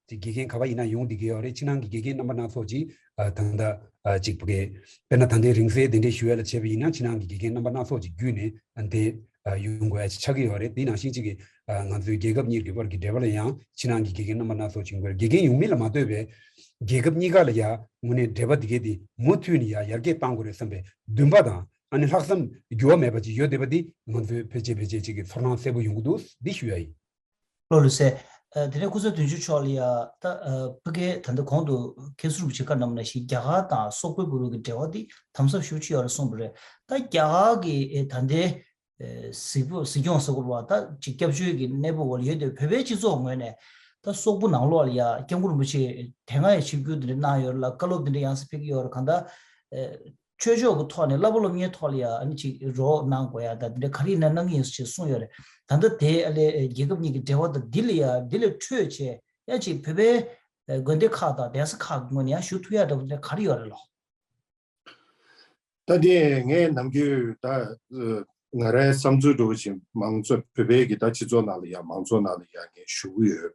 ཅིག་དགེ་རྒན་ག་པར་ཡིན་ན་ཡོང་བསྡད་ཀྱི་ཡོད་རེད། ཕྱི་ནང་གི་དགེ་རྒན་རྣམ་པ་སྣ་ཚོགས་ཅིག་ཨ་ད་ལྟ་ཨ་ཅིག་ཕ་གི་དཔེར་ན་ད་ལྟའི་རིང་བསྲེལ་གདན་འདྲེན་ཞུ་ཡ་ལ་བྱས་པ་ཡིན་ན། ཕྱི་ནང་གི་དགེ་རྒན་རྣམ་པ་སྣ་ཚོགས་ཅིག་བརྒྱུད་ནས་ཨ་འདི་ཨ་ཡོང་དགོས་ཡ་ཅིག་ཆགས་ཀྱི་ཡོད་རེད། དེ་ནང་བཞིན་ཅིག་གི་ཨ་ང་ཚོའི་རྒྱལ་ཁབ་གཉིས་ཀྱི་བར་གྱི་འབྲེལ་བ་ལ་ཡང་ཕྱི་ནང་གི་དགེ་རྒན་རྣམ་པ་སྣ་ཚོགས་ཅིག་ཡོང་དགོས་རེད། དགེ་རྒན་ཡོང་མིན་ལ་མ་ལྟོས་པའི་རྒྱལ་ཁབ་གཉིས་ཀ་ལ་ཡ་དངོས་གནས་འབྲེལ་བ་འདི་གས་དེ་མུ་མཐུད་ནས་ཡ་ཡར་རྒྱས་གཏང་དགོས་རེད་བསམ་པའི་འདུན་པ་དང་། ཨ་ནི་ལྷག་བསམ་འགྱུར་བ་མེད་པ་ཅིག་ཡོད་བསྡད་པ་འདི་ང་ཚོའི་ཕལ་ཆེར་ཕལ་ཆེར་ཅིག་གི་ཚོར་སྣང་གསལ་པོ་ཡོང་གི་འདུག་འདི་ཞུ་ཡ་ཡིན། ལགས་ལགས་སེ། ཨ་དེ་ནས་སྐུ་ཚབ་དོན་གཅོད་མཆོག་ལ་ཡ་ད་ཨ་ཕ་གིའི་ད་ལྟ་གོང་དུ་མཁན་ཟུར་རིན་པོ་ཆེ་བཀའ་གནང་བ་ནང་བཞིན་རྒྱ་གར་དང་སོག་པོའི་བར་གྱི་འབྲེལ་བ་འདི་དམ་ཟབ་ཤུགས་ཆེ་ཡོད་རེད་གསུངས་པ་རེད། ད་རྒྱ་གར་གྱི་ཨེ་ད་ལྟའི་ཨེ་གཟིགས་པ་གཟིགས་སྐྱོང་ཟེར་དགོས་རེད་བ། ད་ཅིག་སྐྱབས་བཅོལ་གྱི་གནས་བབ་འོག་ལ་ཡོད་དེ། བོད་པའི་སྤྱི་ཚོགས་ངོས་ནས་ད་སོག་པོ་ནང་ལོགས་ལ་ཡ་སྐྱབས་མགོན་རིན་པོ་ཆེ་དེ་སྔ་ཡང་ཆིབས་བསྒྱུར་འདི་འདྲ་གནང་ཡོད་རེད་ལ། བཀའ་སློབ་འདི་འདྲ་ཡང་སེ་ཕེབས་ཀྱི་ཡོད་རེད། གང་ལྟར་ཨེ་ཆོས་ཕྱོགས་ཀྱི་ཐོག་ནས་བསླབ་པ་སློབ་གཉེར་ཐོག་ལ་ཡ་ཨ་ནི་ཅིག་རོགས་གནང་དགོས་ཡ་ད་འདི་འདྲ་ག་རེ་ཡིན་ན་གནང་གི་ཡིན་ཟེར་གསུངས་ཡོད་རེད། ད་ལྟ་དེ་ཨ་ལས་རྒྱལ་ཁབ་གཉིས་ཀྱི་འབྲེལ་བ་དང་འདི་ལ་ཡ་འདི་ལས་འཕྲོས་བྱས་ཡ་ཅིག་བོད་པའི་དགོན་སྡེ་ཁག་དང་གདན་ས་ཁག་གི་ངོས་ནས་ཡང་ཞུ་ཐུབ་ཡ་འདྲ་པོ་འདི་འདྲ་ག་རེ་ཡོད་རེད་ལོ། ད་དེ་ངས་ནམ་རྒྱུན་ད་ང་རའི་བསམ་ཚུལ་འདྲ་བོ་ཞིག་མང་ཚོགས་བོད་པའི་གི་ད་སྤྱི་ཚོགས་ནང་ལ་ཡ་མང་ཚོགས་ནང་ལ་ཡ་ངས་ཞུ་གི་ཡོད།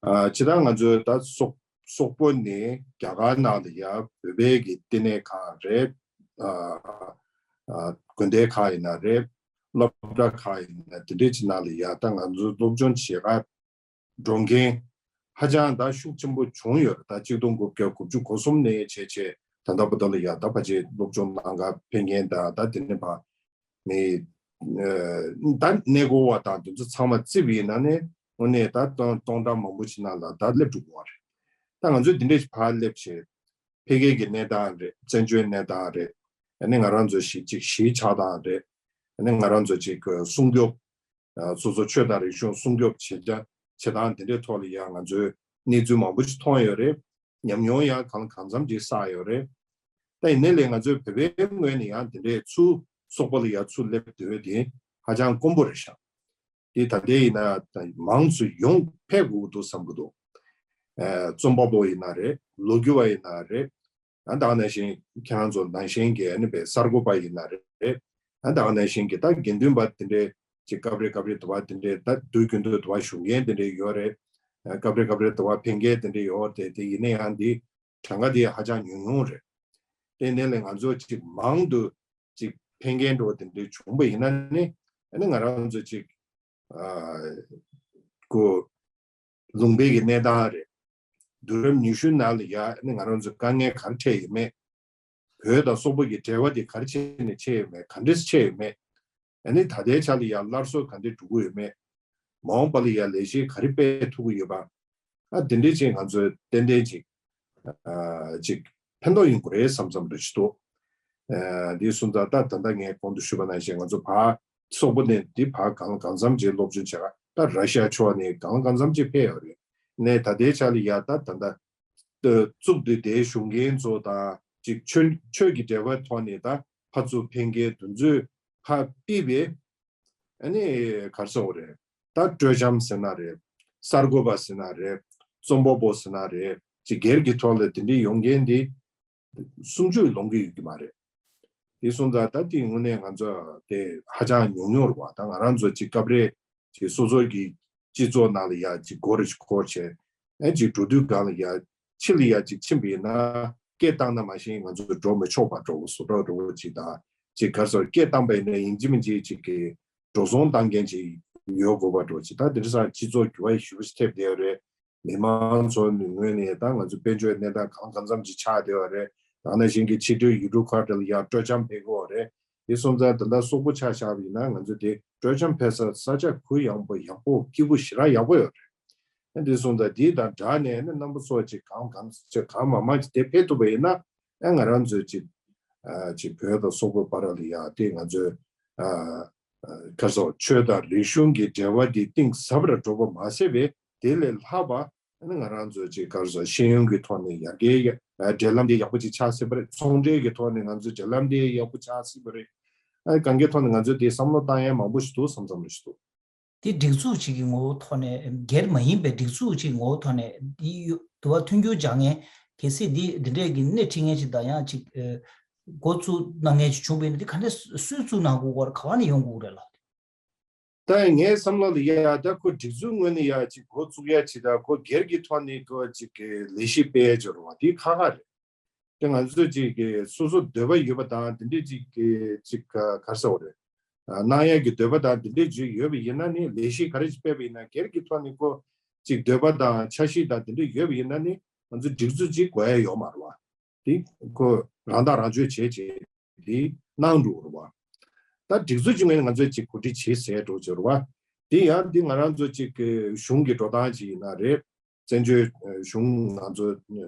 ཨ་ཇི་ལྟར་ང་ཚོའི་ད་སོག་སོག་པོ་ནི་རྒྱ་གར་ནང་ལ་ཡ་བོད་པའི་གི་བསྟི་གནས་ཁང་རེད། ཨ་ཨ་དགོན་སྡེ་ཁག་ཡིན་ན་རེད། སློབ་གྲྭ་ཁག་ཡིན་ན་དེ་འདྲའི་ཅིག་ནང་ལ་ཡ་ད་ང་ཚོ་སློབ་སྦྱོང་བྱེད་ག་འགྲོ་མཁན་ཧ་ཅང་ད་ཤུགས་ཆེན་པོ་བྱུང་ཡོད་རེད། ད་གཅིག་སྟོང་དགུ་བརྒྱ་དགུ་བཅུ་གོ་གསུམ་ནས་བྱས་བྱས་ད་ལྟ་བར་དུ་ལ་ཡ་ད་ཕལ་ཆེར་སློབ་སྦྱོང་གནང་ག་ཕེབས་མཁན་དང་། ད་དེ་ནས་ཕར་མི་ཨ་ད་གནས་སྐོར་བ་དང་དེ་ཚོ་ཚང་མ་རྩིས་པ་ཡིན་ན་ནི་དངོས་གནས་ད་སྟོང་སྟོང་ཕྲག་མང་པོ་ཞིག་ནང་ལ་ད་སླེབས་འགྲོ་གི་ཡོད་རེད། ད་ང་ཚོས་འདི་འདྲ་ཞིག་ཕར་སླེབས་བྱས་འཕེལ་རྒྱས་ཀྱི་གནས་སྟངས་རེད། བཙན་བྱོལ་གནས་སྟངས་རེད། ཨ་ནི་ང་རང་ཚོ་ཞིག་ཅིག་གཞིས་ཆགས་སྟངས་རེད། ཨ་ནི་ང་རང་ཚོ་ཅིག་སྲུང་སྐྱོབ། ཨ་སོ་སོ་ཆོས་དང་རིག་གཞུང་སྲུང་སྐྱོབ་བྱེད་བྱ་བྱེད་སྟངས་དེ་འདྲའི་ཐོག་ལ་ཡང་ང་ཚོས་གནས་ཚུལ་མང་པོ་ཞིག་མཐོང་ཡོད་རེད། ཉམས་མྱོང་ཡང་གང་གང་འཚམ་ཅིག་བསགས་ཡོད་རེད། ད་ཡིན་ནའི་ལས་ང་ཚོའི་བོད་པའི་ངོས་ནས་ཡང་དེ་འདྲའི་ཚུར་སོག་པོ་ལ་ཡ་ཚུར་སླེབས་སྡོད་དེ་ཧ་ཅང་དཀོན་པོ་རེད་ཤག་དེ་ད་ལྟའི་ཡིན་ན་མང་ཙམ་ཡོང་ཕེབས་དགོས་ཀྱི་འདུག་བསམ་གྱི་འདུག་ཨ་རྩོམ་པ་པོ་ཡིན་ན་རེད། ལོ་རྒྱུས་པ་ཡིན་ན་རེད། ཨ་ད་ག་ནང་བཞིན་ཁྱེད་རང་ཚོ་ནང་བཞིན་གྱི་ཨ་ནི་བའི་གསར་འགོད་པ་ཡིན་ན་རེད། ཨ་ད་ག་ནང་བཞིན་གྱི་ད་དགེ་འདུན་པ་དེ་འདྲའི་ཅིག་སྐབས་རེ་སྐབས་རེ་དུ་བ་དེ་འདྲའི་ད་དུས་རྒྱུན་དུ་དུ་བ་བཞུགས་མཁན་དེ་འདྲའི་ཡོད་རེད། ཨ་སྐབས་རེ་སྐབས་རེ་དུ་བ་ཕེབས་མཁན་དེ་འདྲའི་ཡོད་རེད། དེ་ཡིན་ན་ཡང་འདི་གྲངས་ཀ་དེ་ཧ་ཅང་ཉུང་ཉུང་རེད། དེ་ནས་ལས་ང་ཚོ་ཅིག་མང་དུ་ཅིག་ཕེབས་མཁན་འགྲོ་དེ་འདྲའི་བྱུང་པ་ཡིན་ན་ནི་ཨ་ནི་ང་རང་ཚོ་ཅིག་ཨ་གོ་ལུང་པའི་གི་གནས་སྟངས་རེད། དུས་རབས་ཉི་ཤུ་ནང་ལ་ཡ་ཨ་ནི་ང་རང་ཚོ་དཀའ་ངལ་ག་རེ་འཕྲད་ཡོད་མེད། བོད་དང་སོག་པོ་གི་འབྲེལ་བ་དེ་ག་རེ་བྱས་ནས་ཕྱེ་ཡོད་མེད། ག་འདྲས་ཕྱེ་ཡོད་མེད། ཨ་ནི་ད་ལྟའི་ཆ་ལ་ཡ་སླར་གསོ་ག་འདྲས་འགྲོ་གི་ཡོད་མེད། མ་འོངས་པ་ལ་ཡ་ལས་གཞི་ག་རེ་སྤེལ་ཐུབ་ཀྱི་ཡོད་པ། ཨ་དེ་འདྲས་ཅིག་ང་ཚོས་ཏན་ཏན་ཅིག་ཨ་ཅིག་ཕན་ཐོགས་ཡོང་གི་རེད་བསམ་བསམ་རེ་ཞིག་འདུག་ཨ་འདི་སོང་ཙང་ད་ད་ལྟ་ངས་གོང་དུ་ཞུས་པ་ནང་བཞིན་ང་ཚོ་ཕར་སོག་པོ་ནས་འདི་ཕར་གང་གང་འཚམ་ཅིག་སློབ་སྦྱོང་བྱས། ད་ར་ཤི་ཡ་ཕྱོགས་ནས་གང་གང་འཚམ་ཅིག་ཕེབས་ཡོད་རེད། ནས་ད་ལྟའི་ཆ་ལ་ཡ་ད་ད་ད་བཙུགས་དུས་དེའི་གཞུང་འགན་ཚོ་དང་ཅིག་ཆོས་ཆོས་ཀྱི་འབྲེལ་བའི་ཐོག་ནས་ད་ཕར་ཚུར་ཕན་མཁན་དེ་ཚོས་ཕར་ཕུད་པའི། ཨ་ནི་ག་རེ་ཟེར་དགོས་རེད། ད་སྤྲོ་འཆམ་ཟེར་ན་རེད། གསར་འགོད་པ་ཟེར་ན་རེད། རྩོམ་པ་པོ་ཟེར་ན་རེད། ཅིག་སྒེར་གྱི་ཐོག་ལ་དེ་འདྲའི་ཡོང་མཁན་དེ་སུམ་ཅུ་ལོངས་ཀྱི་ཡོད་ཀྱི་མ་རེད། དེ་སོང་ཙང་ད་དེ་དངོས་གནས་ང་ཚོ་དེ་ཧ་ཅང་ཉུང་ཉུང་རེད་བ། ད་ང་རང་ཚོ་ཅིག་སྐབས་རེ་ཅིག་སོ་སོ་གི་སྤྱི་ཚོགས་ནང་ལ་ཡ་ཅིག་སྒོ་རེ་ཞིག་འཁོར་བྱས། ཨེ་ཅིག་འགྲོ་དུས་སྒང་ལ་ཡ་ཕྱི་ལ་ཡ་ཅིག་ཕྱིན་པ་ཡིན་ན་སྐད་བཏང་ན་མ་གཞི་ང་ཚོ་འགྲོ་མི་ཆོག་པ་འདྲ་བོ་བཟོ་འདྲ་འདྲ་བོ་ཅིག་དང་། ཅིག་ག་རེ་ཟེར། སྐད་བཏང་པ་ཡིན་ན་ཡིན་གཅིག་མིན་གཅིག་ཅིག་གི་འགྲོ་སོང་བཏང་མཁན་ཅིག་ཡོད་དགོས་པ་འདྲ་བོ་ཅིག་ད་དེང་སང་སྤྱི་ཚོགས་འགྱུར་བ་ཞེ་པོ་ཅིག་ཐེབས་བསྡད་ཡོད་རེད། མི་མང་ཚོ་ནི་ངོས་ནས་ད་ང་ཚོ་དཔལ་འབྱོར་གནས་སྟངས་གང་གང་འཚམ་ཅིག་ཆགས་བསྡད་པ་རེད། ད་ནང་བཞིན་གྱི་ཕྱི་དྲོའི་ཡུལ་གྲུ་ཁག་དེ་ལ་ཡང་སྤྲོ་འཆམ་ཕེབས་ཀྱི་ཡོད་རེད། དེ་སོང་ཙང་ད་ལྟ་སོག་པོ་ཆ་བཞག་པ་ཡིན་ན་ང་ཚོ་དེ་སྤྲོ་འཆམ་ཕེབས་ས་ས་ཆ་གུ་ཡངས་པོ་ཡག་པོ་སྐྱིད་པོ་ཞེ་དྲག་ཡག་པོ་ཡོད་རེད། ཨ་དེ་སོང་ཙང་དེ་དང་སྦྲགས་ནས་ནི་རྣམ་པ་ཚོ་ཅིག་གང་གང་ཅིག་གང་མང་མང་ཅིག་དེ་ཕེབས་ཐུབ་པ་ཡིན་ན། ཨ་ང་རང་ཚོས་ཅིག་ཨ་ཅིག་བོད་དང་སོག་པོའི་བར་ལ་ཡ་དེ་ང་ཚོས་ཨ་ཨ་ག་རེ་ཟེར། ཆོས་དང་རིག་གཞུང་གི་འབྲེལ་བ་འདི་གཏིང་ཟབ་ར་འགྲོ་བ་མ་ཟད་པའི་དེ་ལས་ལྷག་པ་ཨ་ནི་ང་རང་ཚོ་ཅིག་ག་རེ་ཟེར། ཤེས་ཡོན་གྱི་ཐོག་ནས་ཡར་རྒྱས་ཡ་ཨ་འབྲེལ་ལམ་འདི་ཡག་པོ་ཅིག་ཆགས་སྲིད་པ་རེད། ཚོང་འབྲེལ་གྱི་ཐོག་ནས་ང་ཚོའི་འབྲེལ་ལམ་འདི་ཡག་པོ་ཆགས་སྲིད་པ་རེད། ཨ་གང་གའི་ཐོག་ནས་ང་ཚོས་དེ་བསམ་བློ་བཏང་ཡ་མང་པོ་ཞིག་འདུག་བསམ་བསམ་རེ་ཞིག་འདུག་དེ་སྒྲིག་འཛུགས་གཅིག་གི་ངོ་བོ་ཐོག་ནས། སྒེར་མ་ཡིན་པའི་སྒྲིག་འཛུགས་གཅིག་ངོ་བོ་ཐོག་ནས་འདི་ཡོ་དུ་བ་མཐུན་འགྱུར་སྦྱང་མཁན། གལ་སྲིད་འདི་འདི་འདྲས་ཀྱི་སྣེ་ཁྲིད་མཁན་ཞིག་དང་ཡང་ཅིག་ཨ་འགོ་བཙུགས་གནང་མཁན་ཞིག་བྱུང་བ་ཡིན་ན། འདི་ག་འདྲས་སུ་སུས་བཙུགས་གནང་དགོས་སྐོར་ག་བ་ནས་ཡོང་དགོས་རེད་ལགས། ད་ངའི་བསམ་བློ་ལ་ཡ་ད་ཁོ་སྒྲིག་འཛུགས་ངོས་ནས་ཡ་ཅིག་འགོ་བཙུགས་ཡ་ཅིག་དང་ཁོ་སྒེར་གྱི་ཐོག་ནས་ཁོ་ཅིག་གི་ལས་གཞི་སྤེལ་ཡ་ཅིག་ཡོད་རེད་བ། དེ་ཁག་ཁག་རེད། དེ་ང་ཚོས་ཅིག་གི་སོ་སོ་འདོད་པ་ཡོད་པ་དང་དེ་འདྲས་ཅིག་གི་ཅིག་ག་ག་རེ་ཟེར་དགོས་རེད། ཨ་གནང་ཡག་གི་འདོད་པ་དང་དེ་འདྲས་ཅིག་ཡོད་པ་ཡིན་ན་ནི། ལས་གཞི་ག་རེ་ཅིག་སྤེལ་བ་ཡིན་ན་སྒེར་གྱི་ཐོག་ནས་ཁོ་ཅིག་འདོད་པ་དང་འཆར་གཞི་དང་དེ་འདྲས་ཡོད་པ་ཡིན་ན་ནི། ང་ཚོ་སྒྲིག་འཛུགས་ཅིག་དགོས་ཡ་ཡོད་མ་རེད་བ། དེ་ཁོ་རང་ཐག་རང་གཅོད་བྱས་བྱས་དེ་གནང་འགྲོ་གི་རེད་བ། ད་སྒྲིག་འཛུགས་ཅིག་ངོས་ནས་ང་ཚོས་ཅིག་གོ་སྒྲིག་བྱེད་ཟེར་འགྲོ་གི་རེད་བ། དེ་ཡང་དེ་ང་རང་ཚོ་ཅིག་གི་གཞུང་གི་འགྲོ་སྟངས་ཅིག་ཡིན་ན་རེད། བཙན་བྱོལ་གཞུང་ང་ཚོ་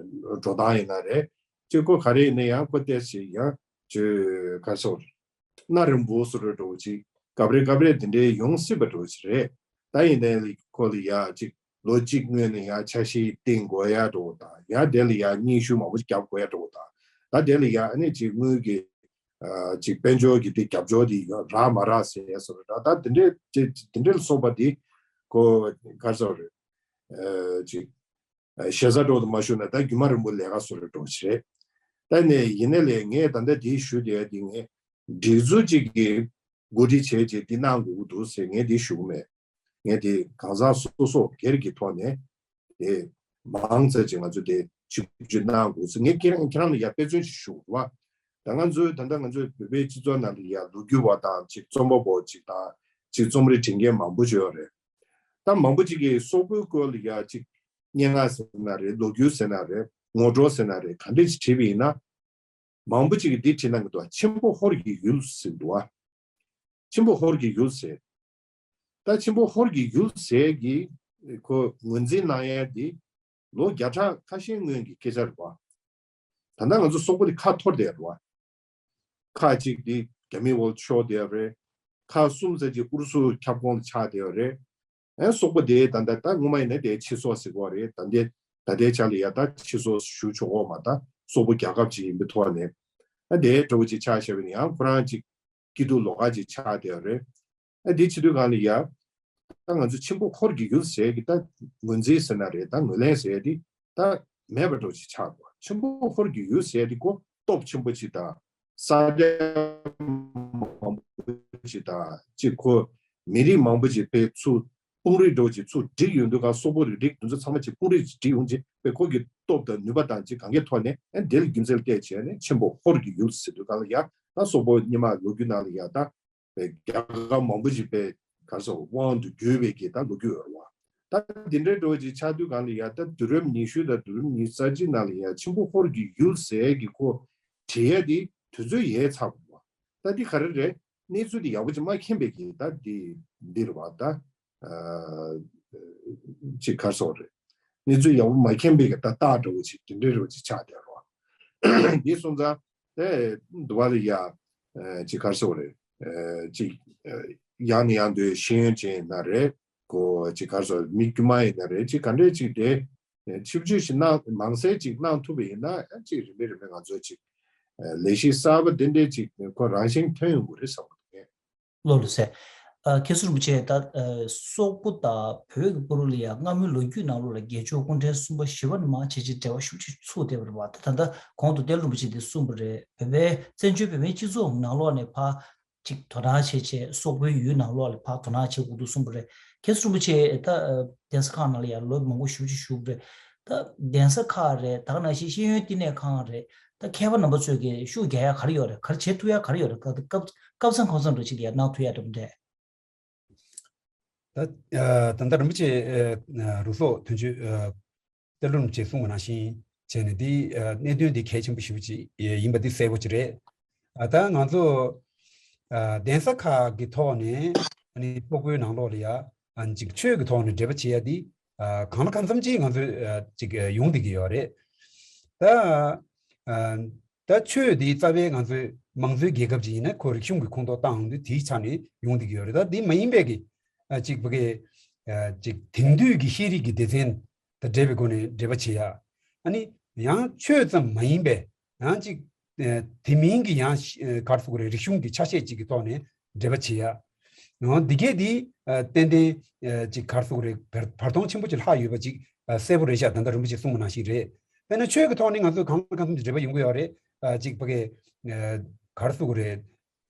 འགྲོ་སྟངས་ཡིན་ན་རེད། ཅིག་ཁོ་ག་རེ་ཡིན་ན་ཡང་ཁོ་ཏོག་ཙམ་ཡང་ཅིག་ག་རེ་ཟེར། གནའ་རིམ་པ་བཟོ་འདྲ་བོ་ཅིག་སྐབས་རེ་སྐབས་རེ་དེ་འདྲའི་ཡོང་སྲིད་པ་འདྲ་བོ་ཅིག་རེད། ད་ཡིན་ནའི་ཁོ་ལ་ཡ་ཅིག་ལོ་གཅིག་སྔོན་ནས་ཡ་འཆར་གཞི་བཏིང་དགོས་ཡ་འདྲ་བོ་དང་། ཡ་དེ་ལ་ཡ་སྙན་ཞུ་མང་པོ་ཅིག་རྒྱབ་དགོས་ཡ་འདྲ་བོ་དང་། ད་དེ་ལ་ཡ་ཨ་ནི་ཅིག་དངུལ་གྱི་ཨ་ཅིག་དཔལ་འབྱོར་གྱི་དེ་རྒྱབ་སྐྱོར་དེ་ཡོད་རག་མ་རག་ཟེར་ཡ་བཟོ་འདྲ། ད་དེ་འདྲའི་དེ་དེ་འདྲ་ལ་སོགས་པ་དེ་ཁོ་ག་རེ་ཟེར་རེད། ཨ་ཅིག་ཞེ་ས་འདྲ་བོ་དུ་མ་ཞུ་ན་ད་རྒྱུན་མ་རིང་པོ་ལས་ཀ་བཟོ་འདྲ་བོ་ཅིག་རེད། ད་ནས་ཡིན་ནའི་ལས་ངས་ད་ལྟ་དེ་ཞུ་བསྡད་ཡ་དེ་ངས་སྒྲིག་འཛུགས་གཅིག་གིས་གོ་སྒྲིག་བྱས་རྗེས་འདི་གནང་དགོས་ཀྱི་འདུག་ཟེར་ངས་འདི་ཞུ་གི་མེད། ངས་འདི་གང་ཟག་སོ་སོ་སྒེར་གྱི་ཐོག་ནས་དེ་མང་ཙམ་ཅིག་ང་ཚོ་དེ་ཆིབས་བསྒྱུར་གནང་དགོས་ཟེར། ངས་ཁྱེད་རང་ཁྱེད་རང་ལ་ཡ་དཔེ་མཚོན་ཞིག་ཞུ་བ། ད་ང་ཚོའི་ད་ལྟ་ང་ཚོའི་བོད་པའི་སྤྱི་ཚོགས་ནང་ལ་ཡ་ལོ་རྒྱུས་པ་དང་ཅིག་རྩོམ་པ་པོ་ཅིག་དང་ཅིག་རྩོམ་རིག་འབྲི་མཁན་མང་པོ་ཅིག་ཡོད་རེད། ད་མང་པོ་ཅིག་གིས་སོག་པོའི་སྐོར་ལ་ཡ་ཅིག་སྙན་ངག་ཟེར་ན་རེད། ལོ་རྒྱུས་ཟེར་ན་རེད། ངོ་སྤྲོད་ཟེར་ན་རེད། ག་འདྲ་ཅིག་བྲིས་པ་ཡིན་ན། མང་པོ་ཅིག་གིས་འདི་བྲིས་གནང་གི་འདུག་ཆེན་པོ་ཧོར་གྱི་ཡུལ་ཟེར་འདུག་བ། ཆེན་པོ་ཧོར་གྱི་ཡུལ་ཟེར། ད་ཆེན་པོ་ཧོར་གྱི་ཡུལ་ཟེར་གྱི་ཁོ་ངོས་འཛིན་གནང་ཡ་འདི་ལོ་བརྒྱ་ཕྲག་ཁ་ཤས་སྔོན་གྱི་སྐད་ཆ་རེད་བ། ད་ལྟ་ང་ཚོ་སོག་པོ་འདི་ཁ་འཐོར་བསྡད་རེད་བ། ཁག་ཅིག་འདི་རྒྱ་མིའི་འོག་ཤོར་བསྡད་རེད། ཁག་གསུམ་ཙམ་ཅིག་ཨུ་རུ་སུ་ཁྱབ་ཁོངས་ལ་ཆགས་བསྡད་རེད། ཨེ་སོག་པོ་དེ་ད་ལྟ་ད་སྔོན་མ་ཡིན་ན་དེ་ཕྱི་སོག་ཟེར་གོ་རེད། ད་ལྟའི་ད་ལྟའི་ཆ་ལ་ཡ་ད་ཕྱི་སོག་ཞུ་ཆོག་གོ་མ། ད་སོག་པོ་རྒྱལ་ཁབ་ཅིག་ཡིན་པའི་ཐོག་ནས། ཨ་དེ་འདྲ་བོ་ཅིག་ཆགས་བཞག་པ་ཡིན་ན་ཡང་ཁོ་རང་ཅིག་སྐྱིད་སྡུག་ལོགས་ཀ་ཅིག་ཆགས་བསྡད་རེད། ཨ་དེ་བྱེད་དུས་གང་ལ་ཡ། ད་ང་ཚོ་ཆེན་པོ་ཧོར་གྱི་ཡུལ་ཟེར་གྱི་ད་ངོས་འཛིན་ཟེར་ན་རེད། ད་ངོས་ལེན་ཟེར་དེ་ད་མེད་པ་འདྲ་ཅིག་ཆགས་འདུག་ཆེན་པོ་ཧོར་གྱི་ཡུལ་ཟེར་དེ་ཁོ་སྟོབས་ཆེན་པོ་ཅིག་དང་། ས་ཆ་མང་པོ་ཅིག་དང་ཅིག་ཁོ་མི་རིགས་མང་པོ་ཅིག་དཔེ་ཚུར་དཔུང་རིགས་འདྲ་ཅིག་ཚུར་བསྒྲིགས་ཡོང་དུས་ག་སོག་པོ་རིགས་རིགས་དེ་ཚོ་ཚང་མ་ཅིག་དཔུང་རིགས་ཅིག་བསྒྲིགས་ཡོང་ཅིག་དཔེ་ཁོ་གི་སྟོབས་དང་ནུས་པ་དང་ཅིག་གང་གའི་ཐོག་ནས་ཨ་དེ་ལ་རྒྱུ་མཚན་བལྟས་བྱས་ནས་ཆེན་པོ་ཧོར་གྱི་ཡུལ་ཟེར་དུས་གང་ལ་ཡ་ད་སོག་པོ་སྔོན་མ་ལོ་རྒྱུས་ནང་ལ་ཡ་ད། པའི་རྒྱལ་ཁབ་མང་པོ་ཞིག་པའི་ག་རེ་ཟེར་དབང་དུ་བསྡུས་པའི་གི་ད་ལོ་རྒྱུས་ཡོད་རེད་བ། ད་འདི་འདྲའི་འགྲོ་ཅིག་ཆགས་དུས་གང་ལ་ཡ་ད་དུས་རབས་ཉི་ཤུ་དང་དུས་རབས་ཉི་ཤུ་རྩ་གཅིག་ནང་ལ་ཡ་ཆེན་པོ་ཧོར་གྱི་ཡུལ་ཟེར་གི་ཁོ་བྲིས་ཡ་དེ་དུས་ཚོད་ཡལ་ཚར་བ། ད་འདི་ག་རེ་རེད། གནས་ཚུལ་དེ་ཡག་པོ་ཅིག་མ་མཁྱེན་པའི་གི་ད་འདི་འདི་རེད་བ་ད། ཅིག་ག་རེ་ཟེར་དགོས་རེད། གནས་ཚུལ་ཡག་པོ་མ་མཁྱེན་པའི་གི་ད་རྟགས་འདྲ་བོ་ཅིག་དེ་འདྲའི་རེ་བ་ཅིག་ཆགས་བསྡད་རེད་བ། འདི་སོང་ཙང་དེ་འདི་བ་ལ་ཡ་ཅིག་ག་རེ་ཟེར་དགོས་རེད། ཅིག་ཡང་ནས་ཡང་དུ་ཤེས་ཡོན་ཅན་ཡིན་ན་རེད། གོ་ཅིག་ག་རེ་ཟེར་མི་དཀྱུས་མ་ཡིན་ན་རེད། ཅིག་ག་འདྲས་ཅིག་དེ་ཕྱིར་བཅོས་ཤིག་གནང་མང་སེ་ཅིག་གནང་ཐུབ་པ་ཡིན་ན་ཡང་ཅིག་རིམ་པས་རིམ་པས་ང་ཚོ་ཅིག་ལས་གཞི་གསར་པ་དེ་འདྲས་ཅིག་ཁོ་རང་བཞིན་ཐོན་ཡོང་གི་རེད་བསམ་གི་འདུག་ངས། ལགས་ལགས་སེ། ཨ། མཁན་ཟུར་རིན་པོ་ཆེ་ད་ཨ་སོག་པོ་དང་བོད་ཀྱི་བར་ལ་ཡང་སྔ་མོའི་ལོ་རྒྱུས་ནང་ལོགས་ལ་རྒྱལ་མཆོག་སྐུ་ཕྲེང་གསུམ་པ་བཞི་པ་ནས་མར་བྱས་རྗེས་འབྲེལ་བ་ཤུགས་ཆེ་ཚུགས་བསྡད་པ་རེད་པ། ད་ད་ལྟ་གོང་དུ་བསྟན་ལུང་རིན་པོ་ཆེ་འདི་གསུངས་པ་རེད། བོད་པའི་བཙན་བྱོལ་བོད་མིའི་སྤྱི་ཚོགས་ནང་ལོགས་ནས་ཕར་ཅིག་དོ་སྣང་བྱས་བྱས་སོག་པོའི་ཡུལ་ནང་ལོགས་ལ་ཕར་དོ་སྣང་བྱེད་དགོས་འདུག་གསུངས་པ་རེད། མཁན་ཟུར་རིན་པོ་ཆེ་ད་ཨ་གདན་ས་ཁག་ནང་ལ་ཡང་ལོ་མང་པོ་ཞེ་པོ་ཅིག་བཞུགས་པ་རེད། ད་གདན་ས་ཁག་རེད། ད་ག་ནང་བཞིན་ཤེས་ཡོན་བསྟི་གནས་ཁང་རེད། ད་མཁས་པ་རྣམ་པ་ཚོས་ཀྱི་ཤུགས་རྒྱག་ཡ་ག་རེ་ཡོད་རེད། ག་རེ་བྱེད་ཐུབ་ཡ་ག་རེ་ཡོད་རེད། སྐབས་སྐབས་མཚམས་གང་འཚམ་འདྲ་ཅིག་ལ་ཡ་གནང་ཐུབ་ཡ་འདྲ་མི་འདྲ། ད་ཨ་ད་ལྟ་རིན་པོ་ཆེ་ཨ་རུ་སོག་དོན་གཅོད་ཨ་བསྟན་ལུང་རིན་པོ་ཆེས་གསུངས་པ་ནང་བཞིན་བྱས་ནས་འདི་ཨ་གནད་དོན་འདི་གལ་ཆེན་པོ་ཞེ་པོ་ཅིག་ཡིན་པ་འདི་གསལ་པོ་ཅིག་རེད། ཨ་ད་ང་ཚོ་ཨ་གདན་ས་ཁག་གི་ཐོག་ནས་ཨ་ནི་སོག་པོའི་ནང་ལོགས་ལ་ཡ་ཨ་ཅིག་ཆོས་ཀྱི་ཐོག་ནས་འབྲེལ་བ་བྱེད་ཡ་འདི་ཨ་གང་ལ་གང་འཚམ་ཅིག་ང་ཚོས་ཨ་ཅིག་ཡོང་བསྡད་ཀྱི་ཡོད་རེད། ད་ཨ་ད་ཆོས་འདི་རྩ་བའི་ང་ཚོའི་མང་གཙོའི་རྒྱལ་ཁབ་ཅིག་ཡིན་ན་ཁོ་རིག་གཞུང་གི་ཁོངས་གཏོགས་བཏང་ཡོང་དུས་དེའི་ཆ་ནས་ཡོང་བསྡད་ཀྱི་ཡོད་རེད། ད་འདི་མ་ཡིན་པའི་གི་ཨ་ཅིག་ཕ་གི་ཨ་ཅིག་དེང་དུས་ཀྱི་ཤེས་རིག་གི་སྡེ་ཚན་དང་འབྲེལ་བའི་སྒོ་ནས་འབྲེལ་བ་བྱེད་ཡ། ཨ་ནི་ཡང་ཆོས་ཙམ་མ་ཡིན་པའི་ཡང་ཅིག་ཨ་དེ་མིན་གྱི་ཡང་ཨ་ག་རེ་ཟེར་དགོས་རེད། རིག་གཞུང་གི་ཆ་ཤས་ཅིག་གི་ཐོག་ནས་འབྲེལ་བ་བྱེད་ཡ། འོ་འདི་གས་འདི་ཨ་ཏན་ཏན་ཨ་ཅིག་ག་རེ་ཟེར་དགོས་རེད། བར་བར་སྟོང་ཆེན་པོ་ཅིག་ལྷག་ཡོད་པ་ཅིག་ཨ་གསལ་པོ་རེད་ཤག་ད་ལྟ་རིན་པོ་ཆེས་གསུངས་པ་ནང་བཞིན་རེད། དཔེར་ན་ཆོས་ཀྱི་ཐོག་ནས་ང་ཚོས་གང་ལ་གང་འཚམ་གྱི་འབྲེལ་བ་ཡོང་གི་ཡོད་རེད། ཨ་ཅིག་ཕ་གི་ཨ་ག་རེ་ཟེར་དགོས་རེད།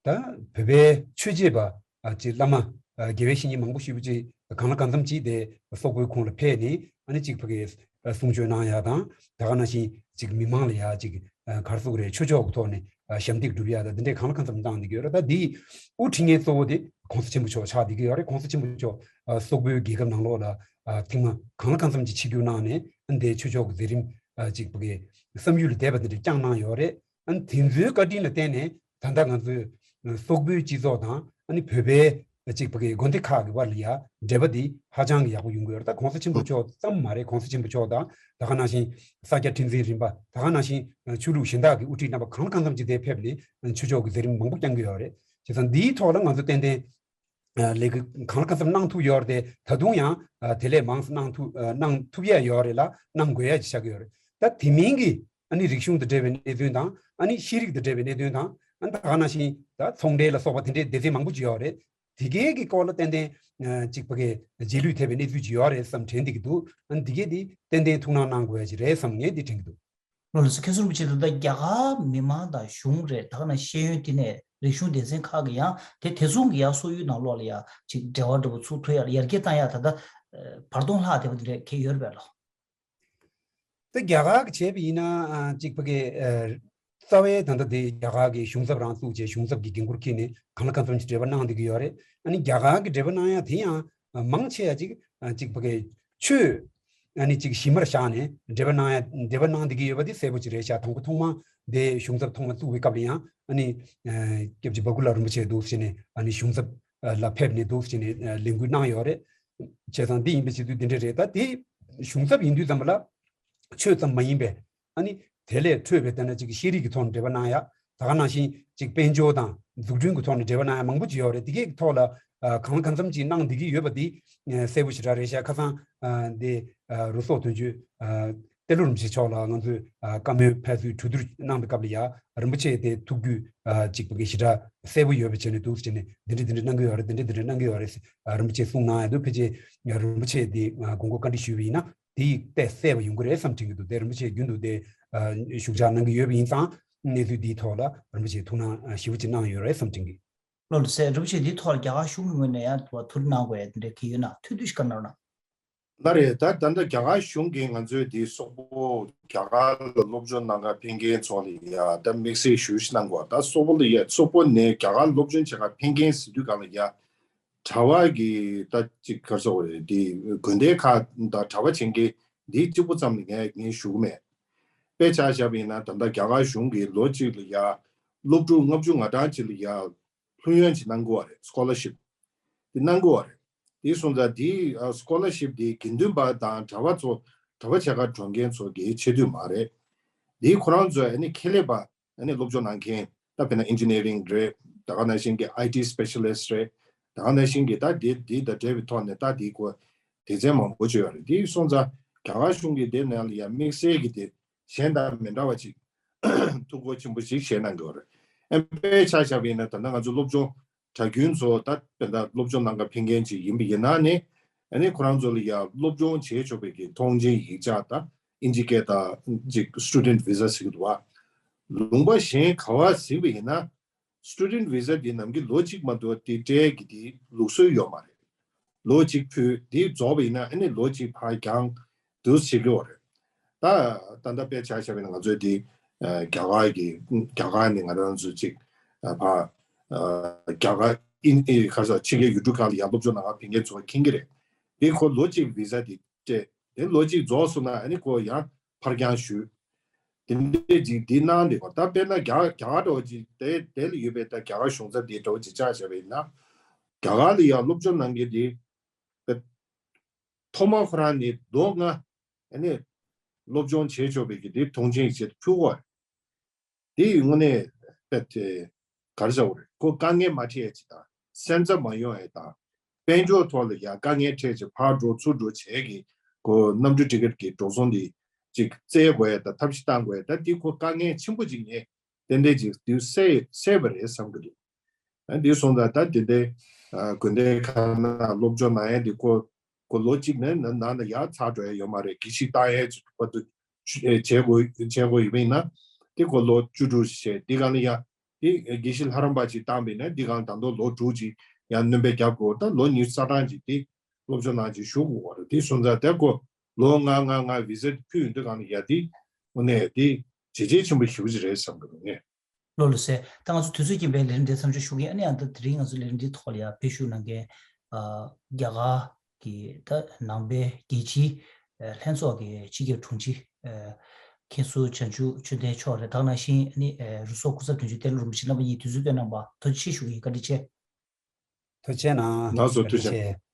ད་བོད་པའི་ཆོས་བྱེད་པ་ཨ་ཅིག་བླ་མ་ཨ་དགེ་བའི་བཤེས་གཉེན་མང་པོ་ཞེ་པོ་ཅིག་གང་ལ་གང་འཚམ་ཅིག་དེ་སོག་པོའི་ཁོངས་ལ་ཕེབས་ནས་ཨ་ནི་ཅིག་ཕ་གི་ཨ་གསུང་ཆོས་གནང་ཡ་དང་། ད་ག་ནང་བཞིན་ཅིག་མི་མང་ལ་ཡ་ཅིག་ཨ་ག་རེ་ཟེར་དགོས་རེད། ཆོས་ཕྱོགས་ཀྱི་ཐོག་ནས་ཨ་ཞབས་འདེགས་སྒྲུབ་ཡ་དང་འདི་འདྲའི་གང་ལ་གང་འཚམ་གནང་བསྡད་ཀྱི་ཡོད་རེད། ད་འདིའི་དབུ་ཁྲིད་མཁན་གཙོ་བོ་དེ་གོང་ས་ཆེན་པོ་མཆོག་ཆགས་བསྡད་ཀྱི་ཡོད་རེད། གོང་ས་ཆེན་པོ་མཆོག་ཨ་སོག་པོའི་རྒྱལ་ཁབ་ནང་ལོགས་ལ་ཨ་ཐེངས་མ་གང་ལ་གང་འཚམ་ཅིག་ཆིབས་བསྒྱུར་གནང་ནས་ཨ་འདིའི་ཆོས་ཕྱོགས་ཀྱི་མཛད་རིམ་ཨ་ཅིག་ཕ་གི་བསམ་ཡུལ་ལ་འདས་པ་འདི་འདྲ་བསྐྱངས་གནང་ཡོད་རེད། ཨ་ནི་དེ་ཚོའི་བཀའ་དྲིན་ལ་བརྟེན་ནས་ད་ལྟ་ང་ཚོས་སོག་པོའི་སྤྱི་ཚོགས་དང་ཨ་ནི་བོད་པའི་གཅིག་ཕ་གི་དགོན་སྡེ་ཁག་གི་བར་ལ་ཡ་འབྲེལ་བ་འདི་ཧ་ཅང་གི་ཡག་པོ་ཡོང་གི་ཡོད་རེད། ད་གོང་ས་ཆེན་པོ་མཆོག་ཙམ་མ་རེད། གོང་ས་ཆེན་པོ་མཆོག་དང་ད་ག་ནང་བཞིན་ས་སྐྱ་ཁྲི་འཛིན་རིམ་པ། ད་ག་ནང་བཞིན་ཆོས་ལུགས་གཞན་དག་གི་དབུ་ཁྲིད་རྣམ་པ་གང་ལ་གང་འཚམ་ཅིག་དེ་ཕེབས་ནས་ཆོས་ཕྱོགས་ཀྱི་མཛད་རིམ་མང་པོ་བསྐྱངས་ཀྱི་ཡོད་རེད། བྱས་ཙང་འདིའི་ཐོག་ལ་ང་ཚོ་ཏན་ཏན་ལས་འགུལ་གང་ལ་གང་འཚམ་གནང་ཐུབ་ཡོད་རེད་དེ། ད་དུང་ཡང་དེ་ལས་མང་ཙམ་གནང་ཐུབ་གནང་ཐུབ་ཡ་ཡོད་རེད་ལ་གནང་དགོས་ཡ་ཅིག་ཆགས་ཀྱི་ཡོད་རེད། ད་དེ་མིན་གྱི་ཨ་ནི་རིག་གཞུང་དང་འབྲེལ་བའི་གནད་དོན་དང་། ཨ་ནི་ཤེས་རིག་དང་འབྲེལ་བའི་གནད་དོན་དང་། ཨ་ནི་ད་ག་ནང་བཞིན་ད་ཚོང་འབྲེལ་ལ་སོགས་པ་དེ་འདྲའི་སྡེ་ཚན་མང་པོ་ཅིག་ཡོད་རེད། དེ་གའི་གི་སྐོར་ལ་ཏན་ཏན་ཨ་གཅིག་པ་གའི་རྗེས་ལུས་ཐེབས་པའི་གནས་ཚུལ་ཅིག་ཡོད་རེད་བསམ་དྲན་བསྡད་ཀྱི་འདུག་ཨ་ནི་དེ་གས་དེ་ཏན་ཏན་ཐུགས་སྣང་གནང་དགོས་ཡ་ཅིག་རེད་བསམ་ངས་འདི་དྲན་གྱི་འདུག་ལགས་ལགས་སོ། མཁན་ཟུར་རིན་པོ་ཆེ། ད་ལྟ་རྒྱ་གར་མི་མང་དང་གཞུང་རེད། ད་ག་ནང་ཤེས་ཡོན་བསྟི་གནས་རིག་གཞུང་སྡེ་ཚན་ཁག་གི་ཡང་དེ་དེ་མཚུངས་ཀྱི་ཡང་སོག་ཡུལ་ནང་ལོགས་ལ་ཡང་ཅིག་འབྲེལ་བ་འདྲ་པོ་ཚུགས་ཐུབ་ཡ་ལ་ཡར་རྒྱས་བཏང་ཡ་ད་ལྟ་བར་སྟོང་ལྷག་བསྡད་པ་འདི་འདྲ་གང་ཡོད་རེད་པས་ལགས། ད་རྒྱ་གར་གྱི་བྱས་པ་ཡིན་ན་ཨ་གཅིག་པ་གའི་ཨ་རྩ་བའི་ད་ལྟ་དེ་རྒྱ་གར་གྱི་གཞུང་ཚབ་རང་བཙུགས་བྱས་གཞུང་ཚབ་ཀྱི་འགན་ཁུར་འཁྱེར་ནས་གང་ལ་གང་འཚམ་གྱི་འབྲེལ་བ་གནང་བསྡད་ཀྱི་ཡོད་རེད། ཨ་ནི་རྒྱ་གར་གྱི་འབྲེལ་བ་གནང་ཡ་དེ་ཡང་ཨ་མང་ཆེ་བ་ཅིག་ཨ་གཅིག་པ་གའི་ཆོས་ཨ་ནི་ཅིག་གཞི་མར་བཞག་ནས་འབྲེལ་བ་གནང་ཡ་འབྲེལ་བ་གནང་བསྡད་ཀྱི་ཡོད་པ་དེ་གསལ་པོ་ཅིག་རེད་ཤག་དང་པོ་ཐོག་མ་དེ་གཞུང་ཚབ་ཐོག་མ་བཙུགས་པའི་སྐབས་ལ་ཡང་ཨ་ནི་ཨ་སྐྱབས་རྗེ་བ་ཀུ་ལ་རིན་པོ་ཆེ་འདུག་ཟེར་ནས་ཨ་ནི་གཞུང་ཚབ་ལ་ཕེབས་ནས་འདུག་ཟེར་ནས་ལས་འགུལ་གནང་ཡོད་རེད། བྱས་ཙང་འདི་ཡིན་པའི་ཆེད་དུ་འདི་འདྲ་རེད། ད་དེ་གཞུང་ཚབ་ཡིན་དུས་ཙམ་པ་ལ་ཆོས་ཙམ་མ་ཡིན་པའི་ཨ་ནི་དེ་ལས་འཕྲོས་པའི་ད་ནི་ཅིག་ཤེས་རིག་གི་ཐོག་ནས་འབྲེལ་བ་གནང་ཡ། ད་ག་ནང་བཞིན་ཅིག་དཔལ་འབྱོར་དང་འཛུགས་སྐྲུན་གྱི་ཐོག་ནས་འབྲེལ་བ་གནང་ཡ་མང་པོ་ཅིག་ཡོད་རེད། དེ་གའི་ཐོག་ལ་ཨ་གང་ལ་གང་འཚམ་ཅིག་གནང་བསྡད་ཀྱི་ཡོད་པ་འདི་ཨ་གསལ་པོ་ཞེ་དྲག་རེད་ཤག་ཁ་སང་ཨ་འདི་ཨ་རུ་སོག་དོན་གཅོད་ཨ་ཏེ་ལོ་རིན་པོ་ཆེ་མཆོག་ལ་ང་ཚོས་ཨ་བཀའ་མོལ་ཕེབས་བསུའི་གྲོས་བསྡུར་གནང་པའི་སྐབས་ལ་ཡ་རིན་པོ་ཆེ་དེ་ཐུགས་རྒྱུས་ཨ་གཅིག་པ་གི་ཞེ་དྲག་གསལ་པོ་ཡོད་པའི་ཆ་ནས་འདུག་ཟེར་ནས་འདི་འདྲ་འདི་འདྲ་གནང་གི་ཡོད་རེད། འདི་འདྲ་འདི་འདྲ་གནང་གི་ཡོད་རེད་ཟེར་ཨ་རིན་པོ་ཆེས་གསུངས་གནང་ཡ་འདུག་ཕལ་ཆེར་རིན་པོ་ཆེས་འདི་དགོངས་སྐོར་བཀའ་འདྲི་ཞུས་པ་ཡིན་ན་དེ་ཡིག་ཏོག་ཙམ་གསལ་པོ་ཡོང་གི་རེད་བསམ་དྲན་གྱི་འདུག་དེ་རིན་པོ་ཆེས་རྒྱུན་དུ་དེ་ཨ་ཞུ་བཅར་གནང་གི་ཡོད་པ་ཡིན་ཙང་གནས་ཚུལ་འདིའི་ཐོག་ལ་རིན་པོ་ཆེས་ཐུགས་སྣང་ཨ་ཞེ་པོ་ཅིག་གནང་ཡོད་རེད་བསམ་དྲན་གྱི། ལགས་ལགས་སེ། རིན་པོ་ཆེ་འདིའི་ཐོག་ལ་རྒྱ་གར་གཞུང་གི་ངོས་ནས་ཡང་ཐུགས་སྣང་དགོས་ཡ་དེ་འདྲ་གལ་ཡོད་ན་ཐུགས་འདུན་ཞིག་བཀའ་གནང་རོགས་གནང་། ལགས་རེད། ད་ད་ལྟ་རྒྱ་གར་གཞུང་གིས་ང་ཚོའི་འདི་སོག་པོ་རྒྱ་གར་ལ་སློབ་སྦྱོང་གནང་གར་ཕེབས་མཁན་ཚོ་ལ་ཡ་ད་དམིགས་བསལ་ཞུ་ཞིག་གནང་དགོས། ད་སོག་པོ་ལ་ཡ་སོག་པོ་ནས་རྒྱ་གར་སློབ་སྦྱོང་བྱེད་གར་ཕེབས་མཁན་ཟེར་དུས་སྒང་ལ་ཡ་གྲྭ་པ་གི་ད་ཅིག་ག་རེ་ཟེར་དགོས་རེད། འདི་དགོན་སྡེ་ཁག་ད་གྲྭ་པ་བྱེད་མཁན་འདི་གཅིག་པུ་ཙམ་ལ་ངས་ངས་ཞུ་གི་མེད། དཔེ་ཆ་བཞག་པ་ཡིན་ན་ད་ལྟ་རྒྱ་གར་གཞུང་གིས་ལོ་གཅིག་ལ་ཡ་སློབ་ཕྲུག་ལྔ་བཅུ་ང་གྲངས་ཅིག་ལ་ཡ་ ལྷུན་གཡོན་ཅིག་གནང་དགོས་པ་རེད། སི་ཀོ་ལར་ཤིབ་དེ་གནང་དགོས་པ་རེད། དེ་སོང་ཙང་དེ་ཨ་སི་ཀོ་ལར་ཤིབ་དེ་དགེ་འདུན་པ་དང་གྲྭ་པ་ཚོ་གྲྭ་པ་ཆ་ག་གྲོངས་མཁན་ཚོ་གི་ཆེ་བསྟོད་མ་རེད། དེ་ཁོ་རང་ཚོ་ཨ་ནི་ཁེ་ལས་པ་ཨ་ནི་སློབ་སྦྱོང་གནང་མཁན་ད་དཔེར་ན་ཨིན་ཇི་ནི་ཡ་རིང་རེད། ད་ག་ནང་བཞིན་གྱི་ཨའི་ཊི་སི་པེ་ཤ་ལི་སི་ཊི་རེད། ད་ག་ནང་བཞིན་གྱི་ད་དེ་དེ་དང་འབྲེལ་བའི་ཐོག་ནས་ད་དེ་ཁོ་སྡེ་ཚན་མང་པོ་བྱོས་ཡོད་རེད། དེ་སོང་ཙང་རྒྱ་གར་གཞུང་གིས་དེ་ནང་ལ་ཡང་དམིགས་བསལ་གྱི་དེ་གཞན་དང་མི་འདྲ་བ་ཅིག་ཐུགས་ཁུར་ཆེན་པོ་ཞིག་བཞེས་གནང་གི་ཡོད་རེད། ཨ་དཔེ་ཆ་བཞག་པ་ཡིན་ན་ད་ལྟ་ང་ཚོ་སློབ་སྦྱོང་གྲྭ་རྒྱུན་ཚོ་ད་དཔེར་ན་སློབ་སྦྱོང་གནང་ག་ཕེབས་མཁན་ཅིག་ཡིན་པ་ཡིན་ན་ནི་ཨ་ནི་ཁོ་རང་ཚོ་ལ་ཡང་སློབ་སྦྱོང་བྱེད་ཆོག་པའི་གི་ཐོངས་མཆན་ཡིག་ཆ་དང་ཨིན་ཇི་སྐད་དང་ཅིག་སི་ཊུ་ཌེན་ཊི་བི་ཟ་ཟེར་གི་འདུག་བ། ལུང་པ་གཞན་ག་བ་ཟིན་པ་ཡིན་ན་སི་ཊུ་ཌེན་ཊི་བི་ཟ་དེ་ནམ་རྒྱུན་ལོ་གཅིག་མ་གཏོགས་དེ་སྤྲད་ཀྱི་དེ་ལུགས་སྲོལ་ཡོད་མ་རེད། ལོ་གཅིག་ཕུལ་དེ་རྫོགས་པ་ཡིན་ན་ཨ་ནི་ལོ་གཅིག་ཕར་འགྱངས་འདུག་བྱེད་ཀྱི་ཡོད་རེད། ད་ད་ལྟ་དཔེ་ཆ་བཞག་པ་ཡིན་ན་ང་ཚོའི་དེ་ཨ་རྒྱ་གར་གྱི་རྒྱ་གར་ནས་ང་རང་ཚོ་ཅིག་ཨ་ཕར་ཨ་རྒྱ་གར་ཨིན་ཨེ་ག་རེ་ཟེར་ཕྱི་རྒྱལ་ཡུལ་གྲུ་ཁག་ལ་ཡར་སློབ་སྦྱོང་གནང་ག་ཕེབས་མཁན་ཚོ་མཁྱེན་གྱི་རེད། དེ་ཁོ་ལོ་གཅིག་བི་ཟ་དེ་སྤྲད་དེ་ལོ་གཅིག་རྫོགས་སོང་ན་ཨ་ནི་ཁོ་ཡང་ཕར་འགྱངས་ཞུས། དེ་འདྲས་ཅིག་འདི་གནང་འདི་གོ་ད་དཔེར་ན་རྒྱ་རྒྱ་གར་འདྲ་བོ་ཅིག་དེ་དེ་ལ་ཡོད་པའི་ད་རྒྱ་གར་གཞུང་ཚབ་དེ་འདྲ་བོ་ཅིག་བཅར་བྱས་པ་ཡིན་ན། རྒྱ་གར་ལ་ཡང་སློབ་སྦྱོང་གནང་མཁན་དེ་ཐོག་མ་ཁོ་རང་ནས་ལོ་ལྔ་ཨ་ནི་སློབ་སྦྱོང་བྱེད་ཆོག་པའི་གི་དེ་ཐོངས་མཆན་ཡིག་ཆ་དེ་ཕུལ་དགོས། དེ་ཡི་དངོས་གནས་དཔེ་དེ་ག་རེ་བྱ་དགོས་རེད། ཁོ་དཀའ་ངལ་མ་འཕྲད་ཡ་ཅིག་དང་སེམས་འཚབ་མ་ཡོང་ཡ་དང་། དཔལ་འབྱོར་ཐོག་ལ་ཡང་དཀའ་ངལ་འཕྲད་ཅིག་ཕར་འགྲོ་ཚུར་འགྲོ་བྱས་ཀྱི་ཁོ་གནམ་གྲུ་ཊི་ཀེ་ཊི་གི་འགྲོ་སོང་དེ་ཅིག་བཙལ་དགོས་ཡ་དང་ཐབས་ཤེས་བཏང་དགོས་ཡ་ད་དེ་ཁོ་དཀའ་ངལ་ཆེན་པོ་ཅིག་ངས་ཏན་ཏན་ཅིག་དུས་སེལ་སེལ་བ་རེད་བསམ་གི་འདུག་ཨ་འདི་སོང་ཙང་ད་དེ་འདྲའི་ཨ་དགོན་སྡེ་ཁག་ན་སློབ་སྦྱོང་གནང་ཡ་འདི་ཁོ་ཁོ་ལོ་གཅིག་ནས་ནང་ནང་ལ་ཡར་ཚར་འགྲོ་ཡ་ཡོད་མ་རེད། དགེ་བཤེས་བཏང་ཡ་བར་དུ་བྱེད་དགོས་བྱེད་དགོས་ཡོད་པ་ཡིན་ན་དེ་ཁོ་ལོ་བཅུ་དྲུག་བྱས་འདི་གང་ལ་ཡ་དེ་དགེ་བཤེས་ལྷ་རམས་པ་ཅིག་བཏང་པ་ཡིན་ན་འདི་གང་ད་དུང་ལོ་དྲུག་ཅིག་ཡང་སྣོན་པ་རྒྱབ་དགོས། ད་ལོ་ཉི་ཤུ་རྩ་གྲངས་ཅིག་དེ་སློབ་སྦྱོང་གནང་ཅིག་བཞུགས་དགོས་པ་རེད། དེ་སོང་ཙང་དེ་ཁོ་ལོ་ལྔ་ལྔ་ལྔ་བི་ཟ་ཕུལ་ཡོང་དུས་གང་ལ་ཡ་དེ་དངོས་གནས་དེ་བྱས་རྗེས་ཆེན་པོ་ཞེ་པོ་ཅིག་རེད་བསམ་གི་འདུག་ངས། ལགས་ལགས་སེ། ད་ང་ཚོ་དུས་ཚོད་རྐྱེན་པས་ལས་རིམ་འདི་མཚམས་འཇོག་ཞུ་གི་ཡིན། ཨ་ནི་ཡང་ད་དེ་རིང་ང་ཚོ་ལས་རིམ་འདིའི་ཐོག་ལ་ཡང་ཕེབས་བཞུགས་གནང་མཁན་ཨ་རྒྱ་གར་གྱི་ད་ནང་པའི་རྒྱལ་སྤྱིའི་ཨ་ལྷན་ཚོགས་ཀྱི་སྤྱི་ཁྱབ་དྲུང་ཆེ་ཨ་མཁན་ཟུར་བྱང་ཆུབ་ཆོས་ལྡན་མཆོག་རེད། ད་ག་ནང་བཞིན་ཨ་ནི་ཨ་རུ་སོག་སྐུ་ཚབ་དོན་གཅོད་ཏེ་ལོ་རིན་པོ་ཆེ་རྣམ་པ་གཉིས་དུས་ཚོད་བཏོན་གནང་བར་ཐུགས་རྗེ་ཆེ་ཞུ་གི་ཡིན། བཀའ་དྲིན་ཆེ། ཐུགས་རྗེ་གནང་། ལགས་སོ། ཐུགས་རྗེ་ཆེ།